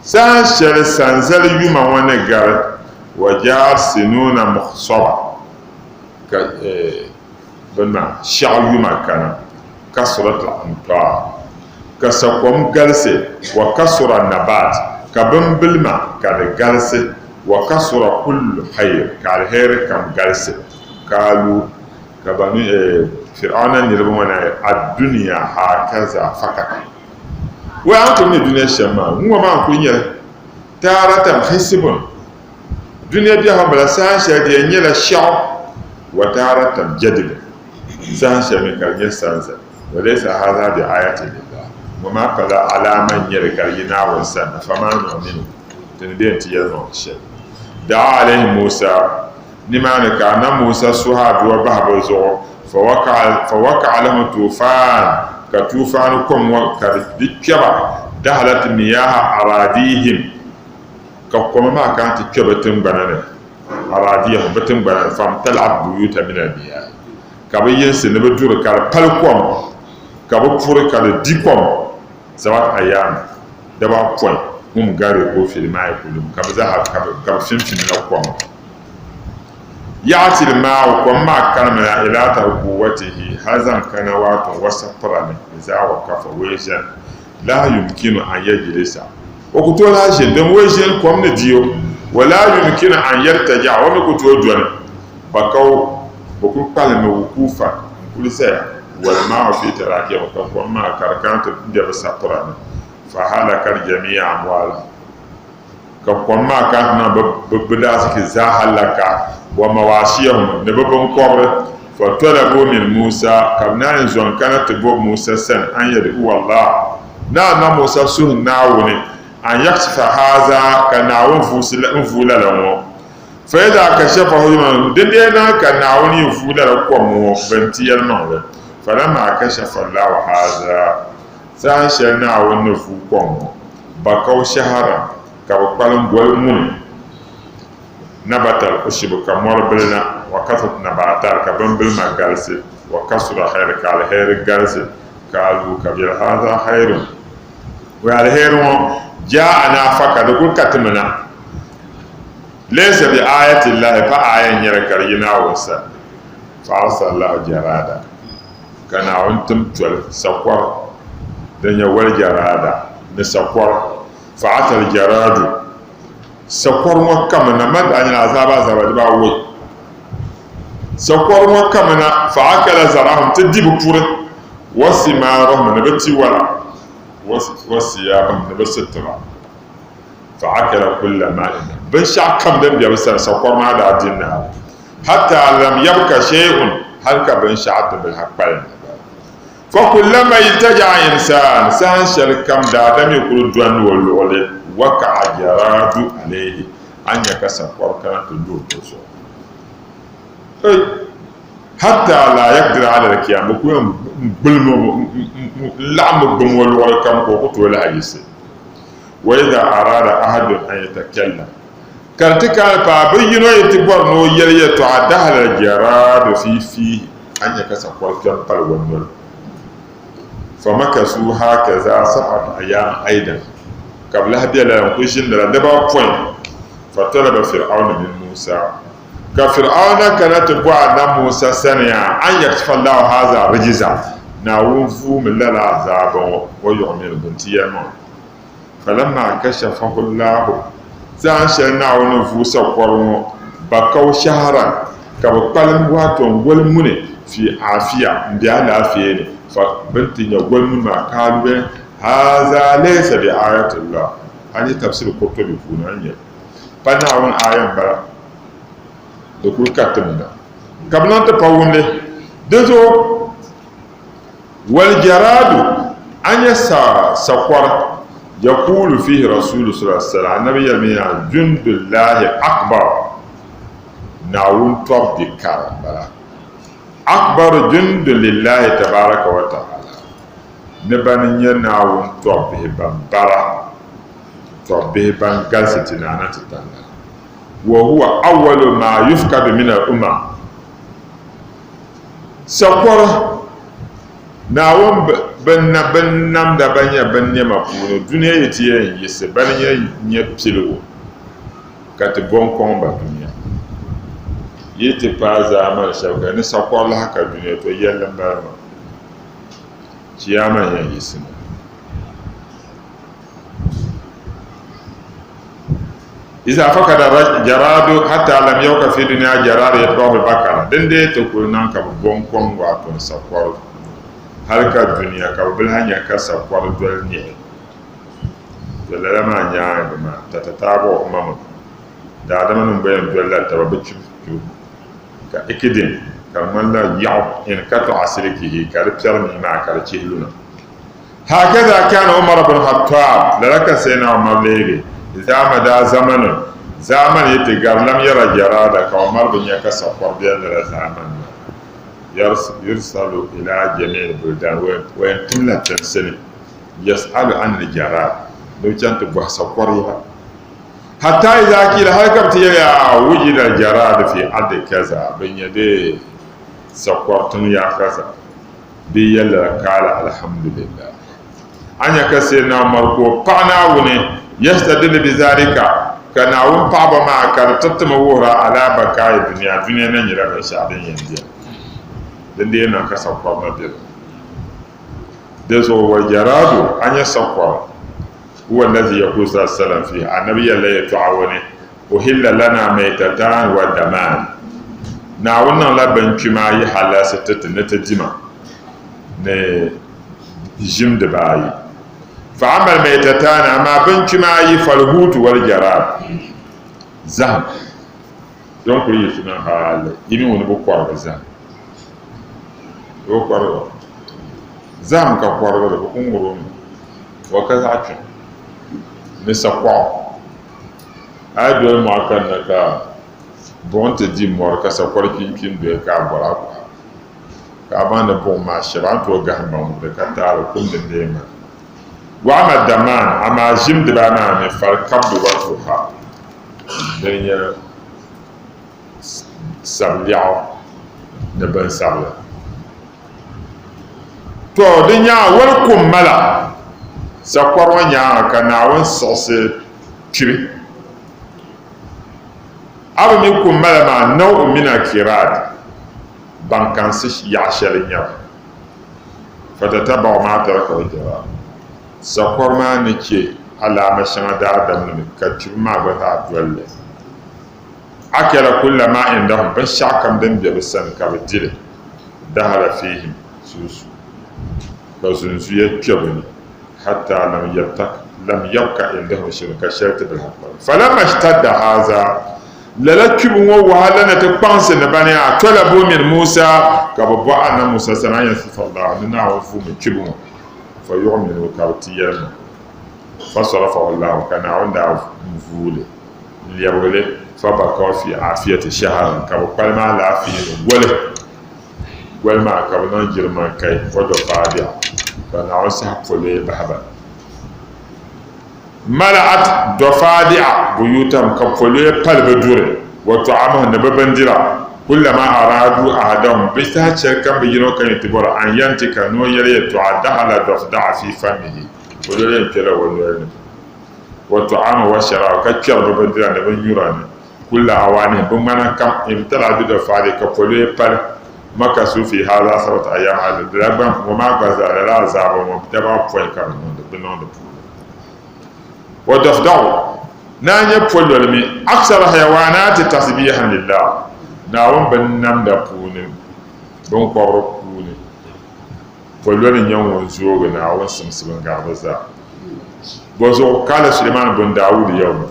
saha shɛli sanzali yuma ŋɔ ni gari, wa jaat sinuuna mukhsaba, ka bini maa shɛɣu yuma kana, kasurat al-amtar, ka sakom galisi, wa kasura nabat, ka bimbilima ka di galisi, wa kasura kullu khayr, ka aliheri kam galisi. Kaalu, ka banu Fir'auna niriba ŋɔ na ad-dunya hakaza fakat. Wai a ni kuli mi dunia shɛm maa, ŋ-ŋɔ maa n-kuli nyɛli taaratan hisibun. Dunia biɛhigu m-bala, saha shɛli di yɛn nyɛla shɛɣu, wa taaratan jadibun, saha shɛli mi ka di nyɛ sanza. Wa laysa haza bi ayatin lillah, ŋɔ maa pala alaama n-nyɛ li ka di yi Naawuni sani na, fama nu'minu, ti ni bɛ n-ti yɛlimaŋli shɛli. Da'a alayhim Musa. Nimaani ka Annabi Musa suhi aduwa bahi bɛ zuɣu, fawaka'a lahum tuufaan, ka tuufaani kom ŋɔ ka di kpe ba, dahalat miyaha araadihim, ka koma maa kana ti kpe bɛ tiŋgbana ni, araadiyahum, bɛ tiŋgbana ni, famtala'at buyuta min al-miyahi, ka bɛ yinsi ni bɛ duri ka di pali kom, ka bɛ puri ka di di kom, sabat ayaam, daba apɔin, hum gariqu fil ma'i kullum, ka bɛ zaa ka bɛ fimfimla kom. Yaɣa tili maau kom maa kanimina ilaa tarkuwatihi hali zaŋ kana waato wasa pirami izaa wakafa weeʒɛn laa yumkinu an yajilisa. O ku tooi lahi ʒini, domi o yi ʒini kom ni di o. Wa laa yumkinu an yartaji'a, o mi ku tooi dɔni. Bakaw, bɛ kuli kpalimmi wukuufan n-kuli zaya, wal maa'u fi taraakihim, ka kom maa ka di kana ti be bɛ sapira ni, fa halakat jami'a amwaalihim, ka kom maa kana ti niŋ bɛ daaziki zaa hallaka, wa mawaashiyahum, ni bɛ biŋkɔbiri, fa talabu min Musa, ka bɛ naan zo n-kana ti bo Musa sani an yad'uwa Allah, ni Annabi Musa suhi Naawuni, an yakshifa haza, ka Naawuni vuui lala ŋɔ. Fa idha kashafahu yuma, di dee niŋ ka Naawuni yi vuui lala kom ŋɔ, bɛ ni ti yɛlimaŋli. Falamma kashafa Allahu haza, saha shɛli Naawuni ni vuui kom ŋɔ, bakaw shahran, ka bɛ kpalim goli muni, nabatal ushibu, ka mɔri bili na, wa kasat nabatal, ka bimbilima galisi, wa kasura khayr, ka aliheri galisi, kaalu, ka bɛ yɛli, haza khayrun, wai aliheri ŋɔ, ja'ana faka, di kuli ka ti mi na. Laysa bi ayati llahi pa aya n nyɛli ka di yi Naawuni sani. Fa arsala Allahu jarada ka Naawuni tim toli sakɔri din nyɛ wal jarada ni sakɔri fa atal jaradu sakɔri ŋɔ kamina man daa nyɛla azaaba azaaba dibaawoi sakɔri ŋɔ kamina fa akala zarahum ti di bi puri wa simarahum ni bi tiwala wa siyabahum ni bi sitira. Fa'akala kulla ma inda, binshɛɣu kam din be bɛ sani sakɔri maa daa di naai, hatta lam yabka shay'un, hali ka binshɛɣu ti bilahi kpalim na gba. Fakullama iltaja'a insan, saha shɛli kam daadam yi kuli dɔni o luɣili, waka'a jaradu alayhi, a ni nya ka sakɔri kana ti lu o zuɣu. Ei! Hatta la yaqdira ala al-qiyam, bɛ kuli yɛn gbulimi o mi n-laɣim gbum o luɣili kam ka o ku tooi lahi yiɣisi. Wa idha arada ahadun an yatakallam, ka di ti kana paai bɛ yino yi ti bɔri ni o yɛli yɛtɔɣa dahala al-jaradu fi fiihi, a ni nya ka sakɔri kpɛm pali o noli. Famakasu hakaza sab'ata ayam aidan, ka bɛ lahi be lala n-kuli ʒinila dibapɔin. Fatalaba Fir'auna min Musa, ka Fir'auna kana ti bɔhi Annabi Musa sani yaa, an yakshifa Allahu haza rijiza, Naawuni vuumi lala azaaba ŋɔ wa yuɣmilhu n-ti yɛlimaŋli. Falamma kashafahu Allahu, saha shɛli Naawuni ni vuui sakɔri ŋɔ, bakaw shahran, ka bɛ kpalim waato n-goli muni fi aafiya, m-be alaafee ni, fa bɛ ni ti nya goli muni maa, kaalu bɛ, Haza laysa bi ayatillah, a nya tafsir Qurtubi puuni, a ni nya pa Naawuni aaya m-bala, di kuli karitimi na, ka bɛ niŋ ti pa wumli. Dinzuɣu. Wal-jaraadu, a nya sakɔri, yakuulu fiihi rasuulu sallallaahu alayhi wa sallam, Annabi yɛlimi yaa, Jundullaahi akbar, Naawuni tɔbu bi kara m-bala. Akbaru jundu lillaahi tabaaraka wa ta'aala, ni bani n-nyɛ Naawuni tɔbbihi ban bara, tɔbbihi ban galisi ti naana ti talla. Wa huwa awwalu maa yufkadu min al-umam. Sakɔri, Naawuni binnamda ban nyɛ binnɛma puuni, dunia yi ti yɛn yiɣisi, bana n-yɛn nyɛ piligu ka ti bo n-kɔŋ ba dunia. Yi ti paai zaamani shɛli ka ni sakɔri lahi ka dunia, to yɛlli m-bala maa. Chiyaama n-yɛn yiɣisi maa. Iza fakada jaradu hatta lam yabqa fi dunya jaradu yatba'uhu al-bakara din dee ti kuli niŋ ka bɛ bo n-kɔŋ waato n-sakɔri hali ka dunia ka bɛ bi lahi nya ka sakɔri doli niɣi to lala maa nyaaŋa maa tatataabɔ umamun daadama nim gba yɛn dolila taba bɛ chibi chibibu ka ikidin ka di ŋmanila yaɣu inkata'a silikihi ka di piɛri mii maa ka di chihi luna. Hakaza kana Umar bin Khattab, lala ka Sayyidina Umar leegi, idha mada zamanun, zaamani yi ti gari, lam yara jarada, ka Umar bi nya ka sakɔri beni lala zaamani maa. Yursalu ila jami'il buldan, o yɛn timla tinsi ni, yas'alu anil jarad, ni bɛ chaŋ ti bɔhi sakɔri yɛla. Hatta idha kila, hali ka bɛ ti yɛli ya, wujida al jarad fi ardi kaza, bɛ nya dee sakɔri tiŋ ya kaza. Bɛ yɛlila kaala alhamdulillah. A nya ka Sayyidina Umar ka o paɣi Naawuni, yastadillu bizalika, ka Naawuni paɣiba maa ka di tiriti mi wuhira ala bakaayi dunia, dunia na nyɛla binshɛɣu din yɛn beni, din dii niŋ ka sakɔri na be di ni. Di zuɣu waljaraadu, a nya sakɔri. Huwa allazi yaqulu sallallahu alayhi wa sallam fihi, Annabi yɛlila yɛltɔɣa ŋɔ ni, Uhilla lana maytatan wa daman, Naawuni niŋla binkpima ayi halalsi ti ti ni ti dima ni ʒim dibaayi. Fa amma al-maytatan, amaa binkpima ayi, falhuutu wal-jarad, zahim. Don kuli yiɣisimi hali yi mi ŋuni bi kɔrigi zahim. Di bi kɔrigi o. Zahim ka kɔrigiri, bɛ ku ŋuri o mi. O ka zaɣ kpiɔŋ ni sakuɣu. A yi doli mɔɣu kanna ka buɣim ti di mɔri ka sakɔri kpinkpi n-doya ka a bɔri a kɔha, ka a baŋ ni buɣim maa shɛba a ni tooi gahim ba ŋubili ka taali kum di neei maa. Waɣima damaan, amaa ʒim dibaa maa mi fali kabdi wa tuha. Dini n-nyɛ sabilɛɣu ni binsabili. Tɔ! Di nyaaŋa wali kum mala sakɔri ŋɔ nyaaŋa ka Naawuni siɣisi kpibi. A bi mi kum mala maa naw'u min al-qirad, baŋkansi yaɣa shɛli n-nyɛ ba. Fatataba'u ma taraka al-jarad, sakɔri maa ni chɛ alaama shɛŋa daadamnim ka kpibi maa gba zaa doli li. Akala kulla ma indahum, binshɛɣu kam din be bɛ sani ka bɛ di li, dahala fihim suusu, ka zunzuya kpe bɛ ni, hatta lam yabka indahum shay'un, ka shɛli ti bi lahi kpalim. Falamma ishtadda haza, lala kpibu ŋɔ wahala ni ti kpaŋsi ni ba ni a talabu min Musa, ka bɛ bɔhi Annabi Musa sani an yansifa Allahu, ni Naawuni vuumi kpibu ŋɔ, fa yu'minu, ka bɛ ti yɛli ma, fasarafahu Allahu, ka Naawuni daa vuui li. N-lɛbigi li fabakaw fi aafiyati shahran, ka bɛ kpalim alaafee ni goli. Goli maa ka bɛ niŋ jiriman kai wa dɔfaadiɣ, ka Naawuni saha poloya bahi ba. Mala'at dɔfaadiɣ buyutahum, ka poloya pali bɛ duri, wa tu'amahum, ni bɛ bindira, kullama araadu ahadahum, bɛ saha shɛli kam bɛ yino kam yi ti bɔri an yantika, ni o yɛli yɛltɔɣa, dahala dɔfdaɣ fi famihi, poloya yɛn kpɛla o noli ni. Wa tu'ama wa sharaba, ka kpɛri bɛ bindira ni binnyura ni, kulla awaanihim, bɛ ŋmana kam, imtala'a bi dafa'ali, ka poloya pali, makasu fi haza sab'ata ayyam adad, lala gba ŋɔ maa gba zaa, lala azaaba ŋɔ daba apɔin ka bɛ niŋdi, bɛ niŋ di puuni. Wa dafda'u, naan nyɛ pololi mi, aksara hayawaanaati tasbihan lillah, Naawuni binnamda puuni, binkɔbiri puuni. Pololi n-nyɛ ŋun zoogi Naawuni simsibu n-gari bɛ zaa. Bɔzuɣu ka ala Sulemaana bun Daawud yawma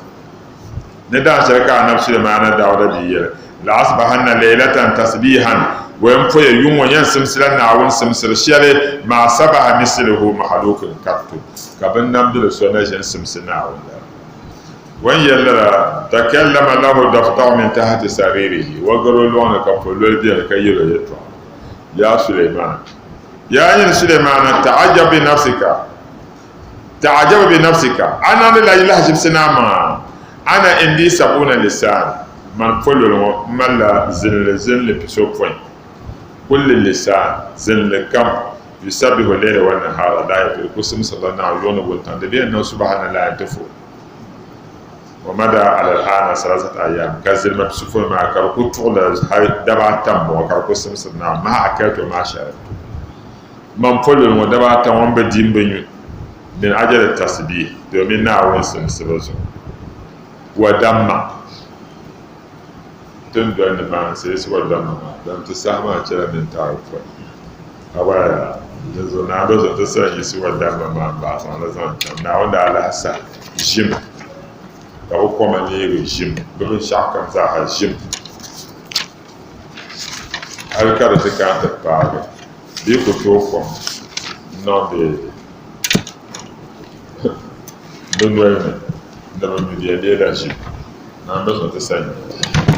ni daan shɛli ka Anabi Sulemaana Dauda bia yɛli, La'asbahanna laylatan tasbihan, Wɛ m poya yuŋ ŋɔ yɛn simsila Naawuni simsiri shɛli, maa sabaha mislihu mahalukin kattu, ka binnamdili so na ʒin simsi Naawuni lala. Wɛ n yɛli lala, Takallama lahu dafda'u min tahti saririhi, Wɛ garo lɔŋni ka pololi beni ka yɛl o yɛtɔɣa. Ya Suleiman, Yaa nyini Suleimana, ta'ajab bi nafsika, ta'ajab bi nafsika, a niŋdi la lahiʒibisi ni a maŋa, ana indi sab'una lisaan, mani pololi ŋɔ m malila zinli zinli pisopɔin, kulli lisaan, zinli kam, yusabbihu leyla wa nahara la yaftir, ku simsirila Naawuni yuŋ ni wuntaŋ, di bɛ yɛn niŋ subahanallahi n-ti fo. Wa mada ala al-aana salasata ayyam, ka zilima pisopɔin maa ka di ku tuɣila hali daba ata m-bɔŋɔ ka di ku simsiri Naawuni, ma akaltu wa ma sharibtu, man pololi ŋɔ daba ata ŋɔ m bi di m bi nyu, min ajali tasbih, domin Naawuni simsibu zuɣu. Wa damma, ti ni doli ni maa n-sirisi wa damma maa, dama ti saha maa chɛla minti ayopɔin. Abaya, dinzuɣu Naa be zuɣu ti sa yiɣisi wa damma maa m-bahi zaŋ li zaŋ chaŋ. Naawuni daa lahi sa ʒim ka bɛ koma neegi ʒim, bɛ binshɛɣukam zaaha ʒim hal ka di ti kana ti paagi bɛ yi ku tooi kom n-niŋdi bɛ noli ni ni bɛ nyu di yɛn leela ʒim. Naa be zuɣu ti sa nyɛ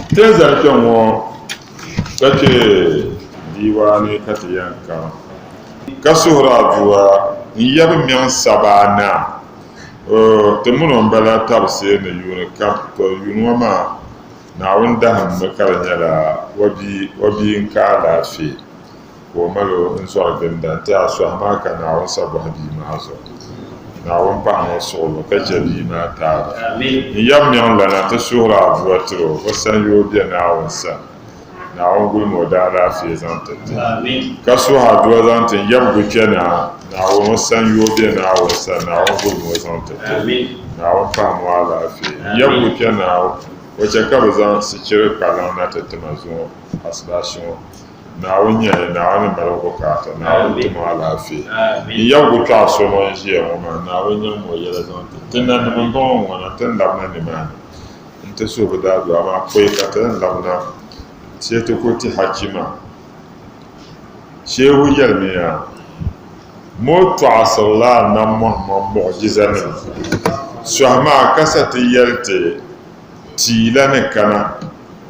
ti ni zali kpɛŋ ŋɔ ka chɛ diiwaani ka ti yɛn karim ka suhiri aduwa n-yɛbi mɛŋ saba naa. Ti mini o m-bala tabisi ni yuuni kam, to yuuni ŋɔ maa Naawuni dahimmi ka di nyɛla o bia n-ka alaafee ka o mal o n-zɔri ginda nti a sɔhi maa ka Naawuni sa bɔhi bia maa zuɣu. Naawuni paɣim o suɣilo ka chɛ bia maa taali. N yab mɛŋ lana ti suhiri aduwa tiri o, o sanyoo be Naawuni sani. Naawuni gulimi o daalaafee zaŋ ti ti. Ka suhi aduwa zaŋ ti n yab Gukpɛnaa. Naawuni o sanyoo be Naawuni sani, Naawuni gulimi o zaŋ ti ti. Naawuni pahim o alaafee. N yab ku kpe Naawuni, o chɛ ka bɛ zaŋ sichiri kpalaŋ na ti ti ma zuŋɔ asibaasi ŋɔ. Naawuni nyɛla Naawuni ni mali o bukaata, Naawuni tim o alaafee. N yab ku kpɛɣu so ŋun ʒiya ŋɔ maa, Naawuni nyaŋm o yɛla zaŋ ti ti. Nanim m-bɔŋɔ ŋɔ na, ti ni labina nimaani nti suhi bɛ daadua maa pɔi ka ti ni labina shee ti kuli ti hachima. Shehu yɛlimiya, Mo tɔɣisirila Annabi Muhammad muɣijizanima sɔhi maa ka sa ti yɛli ti tia la ni kana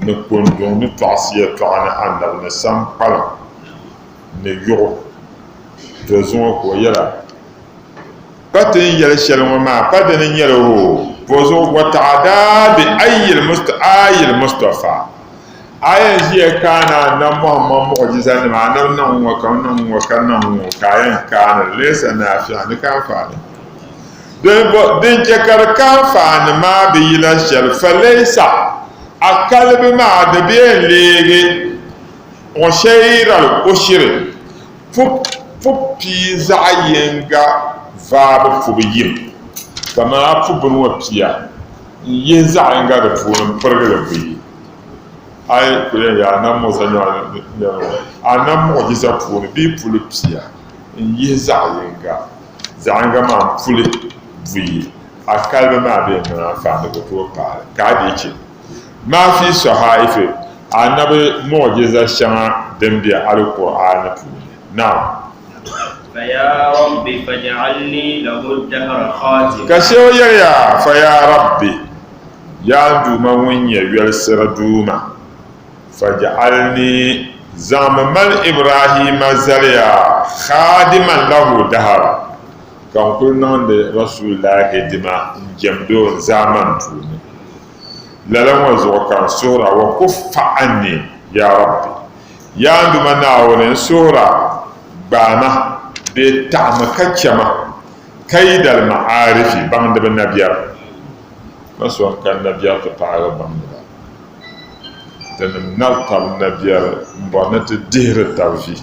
ni kunduŋ ni tɔɣisi yɛtɔɣa ni Annabi ni sam kpalim ni yuɣu. To zuŋɔ ka o yɛla, Pa ti ni yɛli shɛli ŋɔ maa pa dini n-nyɛ li hoo, bɔzuɣu wa taɣadaa bi ayyil Mustafa. A yɛn ʒiya kaani Annabi Muhammad muɣujizanima, Annabi niŋ ŋ-ŋɔ ka niŋ ŋ-ŋɔ ka niŋ ŋ-ŋɔ ka a yɛn kaani li, laysa naafi'a, di ka anfaani. Din chɛ ka di ka anfaani maa bi yila shɛli, falaysa, a kalibu maa di bi yɛn leegi ushayral ushri, Pu pia zaɣ yinga vaabu pubu yim, kamani a pu bini ŋɔ pia n-yihi zaɣ yinga di puuni m-pirigi li buyi. A yi kuli yɛn yaa Annabi Musa Annabi muɣijiza puuni bɛ yi pu li pia n-yihi zaɣ yinga, zaɣ yinga maa m-pu li buyi, a kalibu maa bee n-niŋ anfaani di ku tooi paai li ka a dii chɛ. Maa fi sahaifi, Anabi muɣijiza shɛŋa din be Alkur'aani puuni. Naam. Fa ya Rabbi faj'alni lahu dahra khatima. Ka Shehu yɛliya, Fa ya Rabbi, Yaa n Duuma ŋun nyɛ yolisiri Duuma, faj'alni, zaŋmi mani Ibrahima zaliya khadiman lahu dahra, ka n kuli niŋdi Rasulillahi hidima n-jɛmdi o n zaamani puuni. Lala ŋɔ zuɣu ka n suhir a, wa kuffa anni, yaa Rabbi, yaa n Duuma Naawuni, n suhir a, gbaai ma bee taɣi ma ka chɛ ma kaidal ma'aarifi, baŋdiba nabiɛri. Ma so n-kani nabiɛri ti paagi baŋdiba. Tinim nari tab nabiɛri m-bɔri ni ti dihiri tab vi.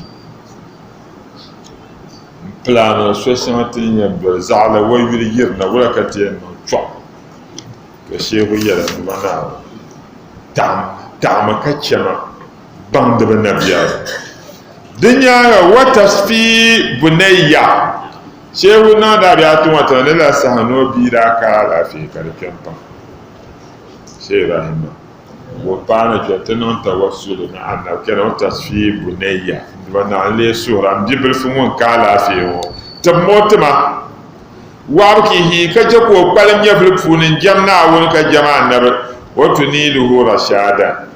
M-pilaaniri so shɛŋa ti ni yɛn doli zaɣila wa yuli yirina, wula ka ti yɛn niŋ chɔɣu? Ka Shehu yɛli, N Duuma Naawuni, taɣimi ka chɛ ma baŋdiba nabiɛri. Di nyaaŋa, wa tasfi bunayya, Shehu niŋ daa bɛ a tuŋa tiŋa ni lala saha ni o bia daa ka alaafee ka di kpɛm pam. Shehu Ibrahima, ka o paai ni kpɛ ti niŋ tawassuli ni Annabi kpɛna wa tasfi bunayya, N Duuma Naawuni, n lee suhira m bibilifu ŋun ka alaafee ŋɔ, tibimi o ti ma. Wabkihi, ka chɛ ka o kpalim nyɛvili puuni n-jɛm Naawuni ka jɛm Annabi, wa tuniiluhu rashaada,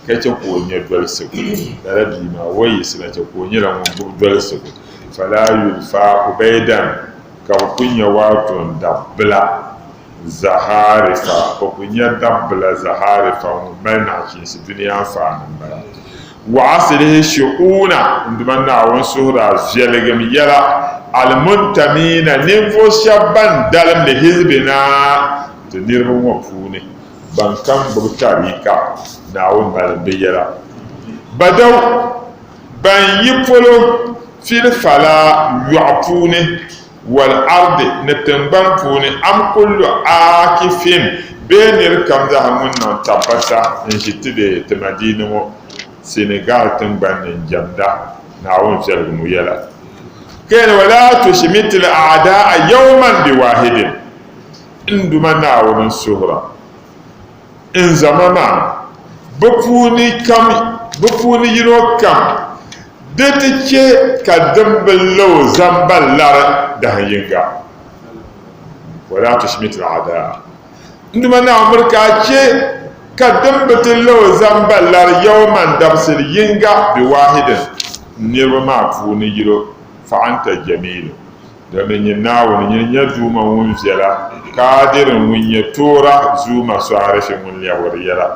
ka chɛ ka o nya dolsigu. Lala bia maa, o yiɣisina chɛ ka o nyɛla ŋun gbubi dolsigu. Falaa yulfa ubaidan, ka bɛ ku nya waatun dabbila zaharifa, bɛ ku nya dabbila zaharifa ŋun mali naɣichiinsi dunia anfaani m-bala. Waasilihi shu'uuna, n Duuma Naawuni suhiri a viɛligim yɛla, almuntamiina, ninvuɣ shɛba ban dalim li hizbinaa, ti niriba ŋɔ puuni, ban kam gbubi tariika, Naawuni malim bɛ yɛla. Badaw, ban yi polo, fil falaa, yɔɣu puuni, wal ardi, ni tiŋgbani puuni, am kullu aakifin, bee nir kam zaaha ŋun niŋ tabbata n-ʒi ti be ti Madiina ŋɔ, Senegal tiŋgbani ni n-jɛmda Naawuni viɛligi ŋɔ yɛla. Ka yɛli, Walaa tushimitil a'daa'a yawman biwahidin, N Duuma Naawuni n-suhira, n zama maa, bɛ puuni kam, bɛ puuni yino kam di ti chɛ ka dimbi la o zamba lari dahin yiŋga. Walaa tushmit al-a'daa. N Duuma Naawuni, miri ka a chɛ ka dimbi ti la o zamba lari yawman dabisili yiŋga biwahidin, n niriba maa puuni yino, fa anta jamiilu. Domi nyin Naawuni, nyini n-nyɛ Duuma ŋun viɛla, Kaadirin ŋun nyɛ toora Zuuma Sɔarifi ŋun lɛbigiri yɛla.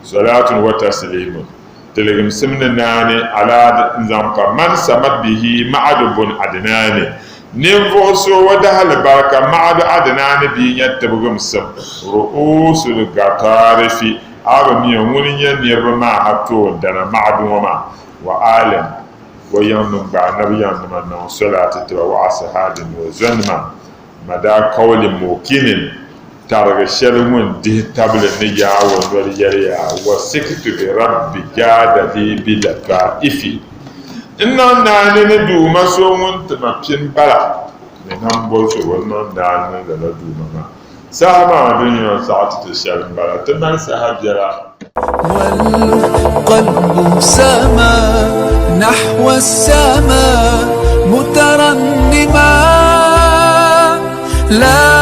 Salatun wa tasliimun, tiligimsim ni naani ala n-zaŋ pa man samat bihi Ma'adu bun Adinaani, ninvuɣ so o dahalibarika Ma'adu Adinaani bia nya tibigimsim, ru'uusul gataarifi, a bi mi o, ŋuni n-nyɛ niriba maa ha toondana Ma'adu ŋɔ maa, wa aalin. O yiŋnim gba anabi yiŋnima niŋ solaati ti ba wa asahaabi ni o zonima madaa kawli mukinin tarigi shɛli ŋun dihi tabili ni Yawɛ noli yɛliya, Wasiktu bi Rabbi jaada li bi lataifi. N niŋ naani ni Duuma so ŋun ti ma pini bala, ni nambɔzɔbo n niŋ naani ni lala Duuma maa. Saha maa din yɛn saɣi ti ti shɛli m-bala, ti mali saha biɛla. والقلب سما نحو السما مترنما لا.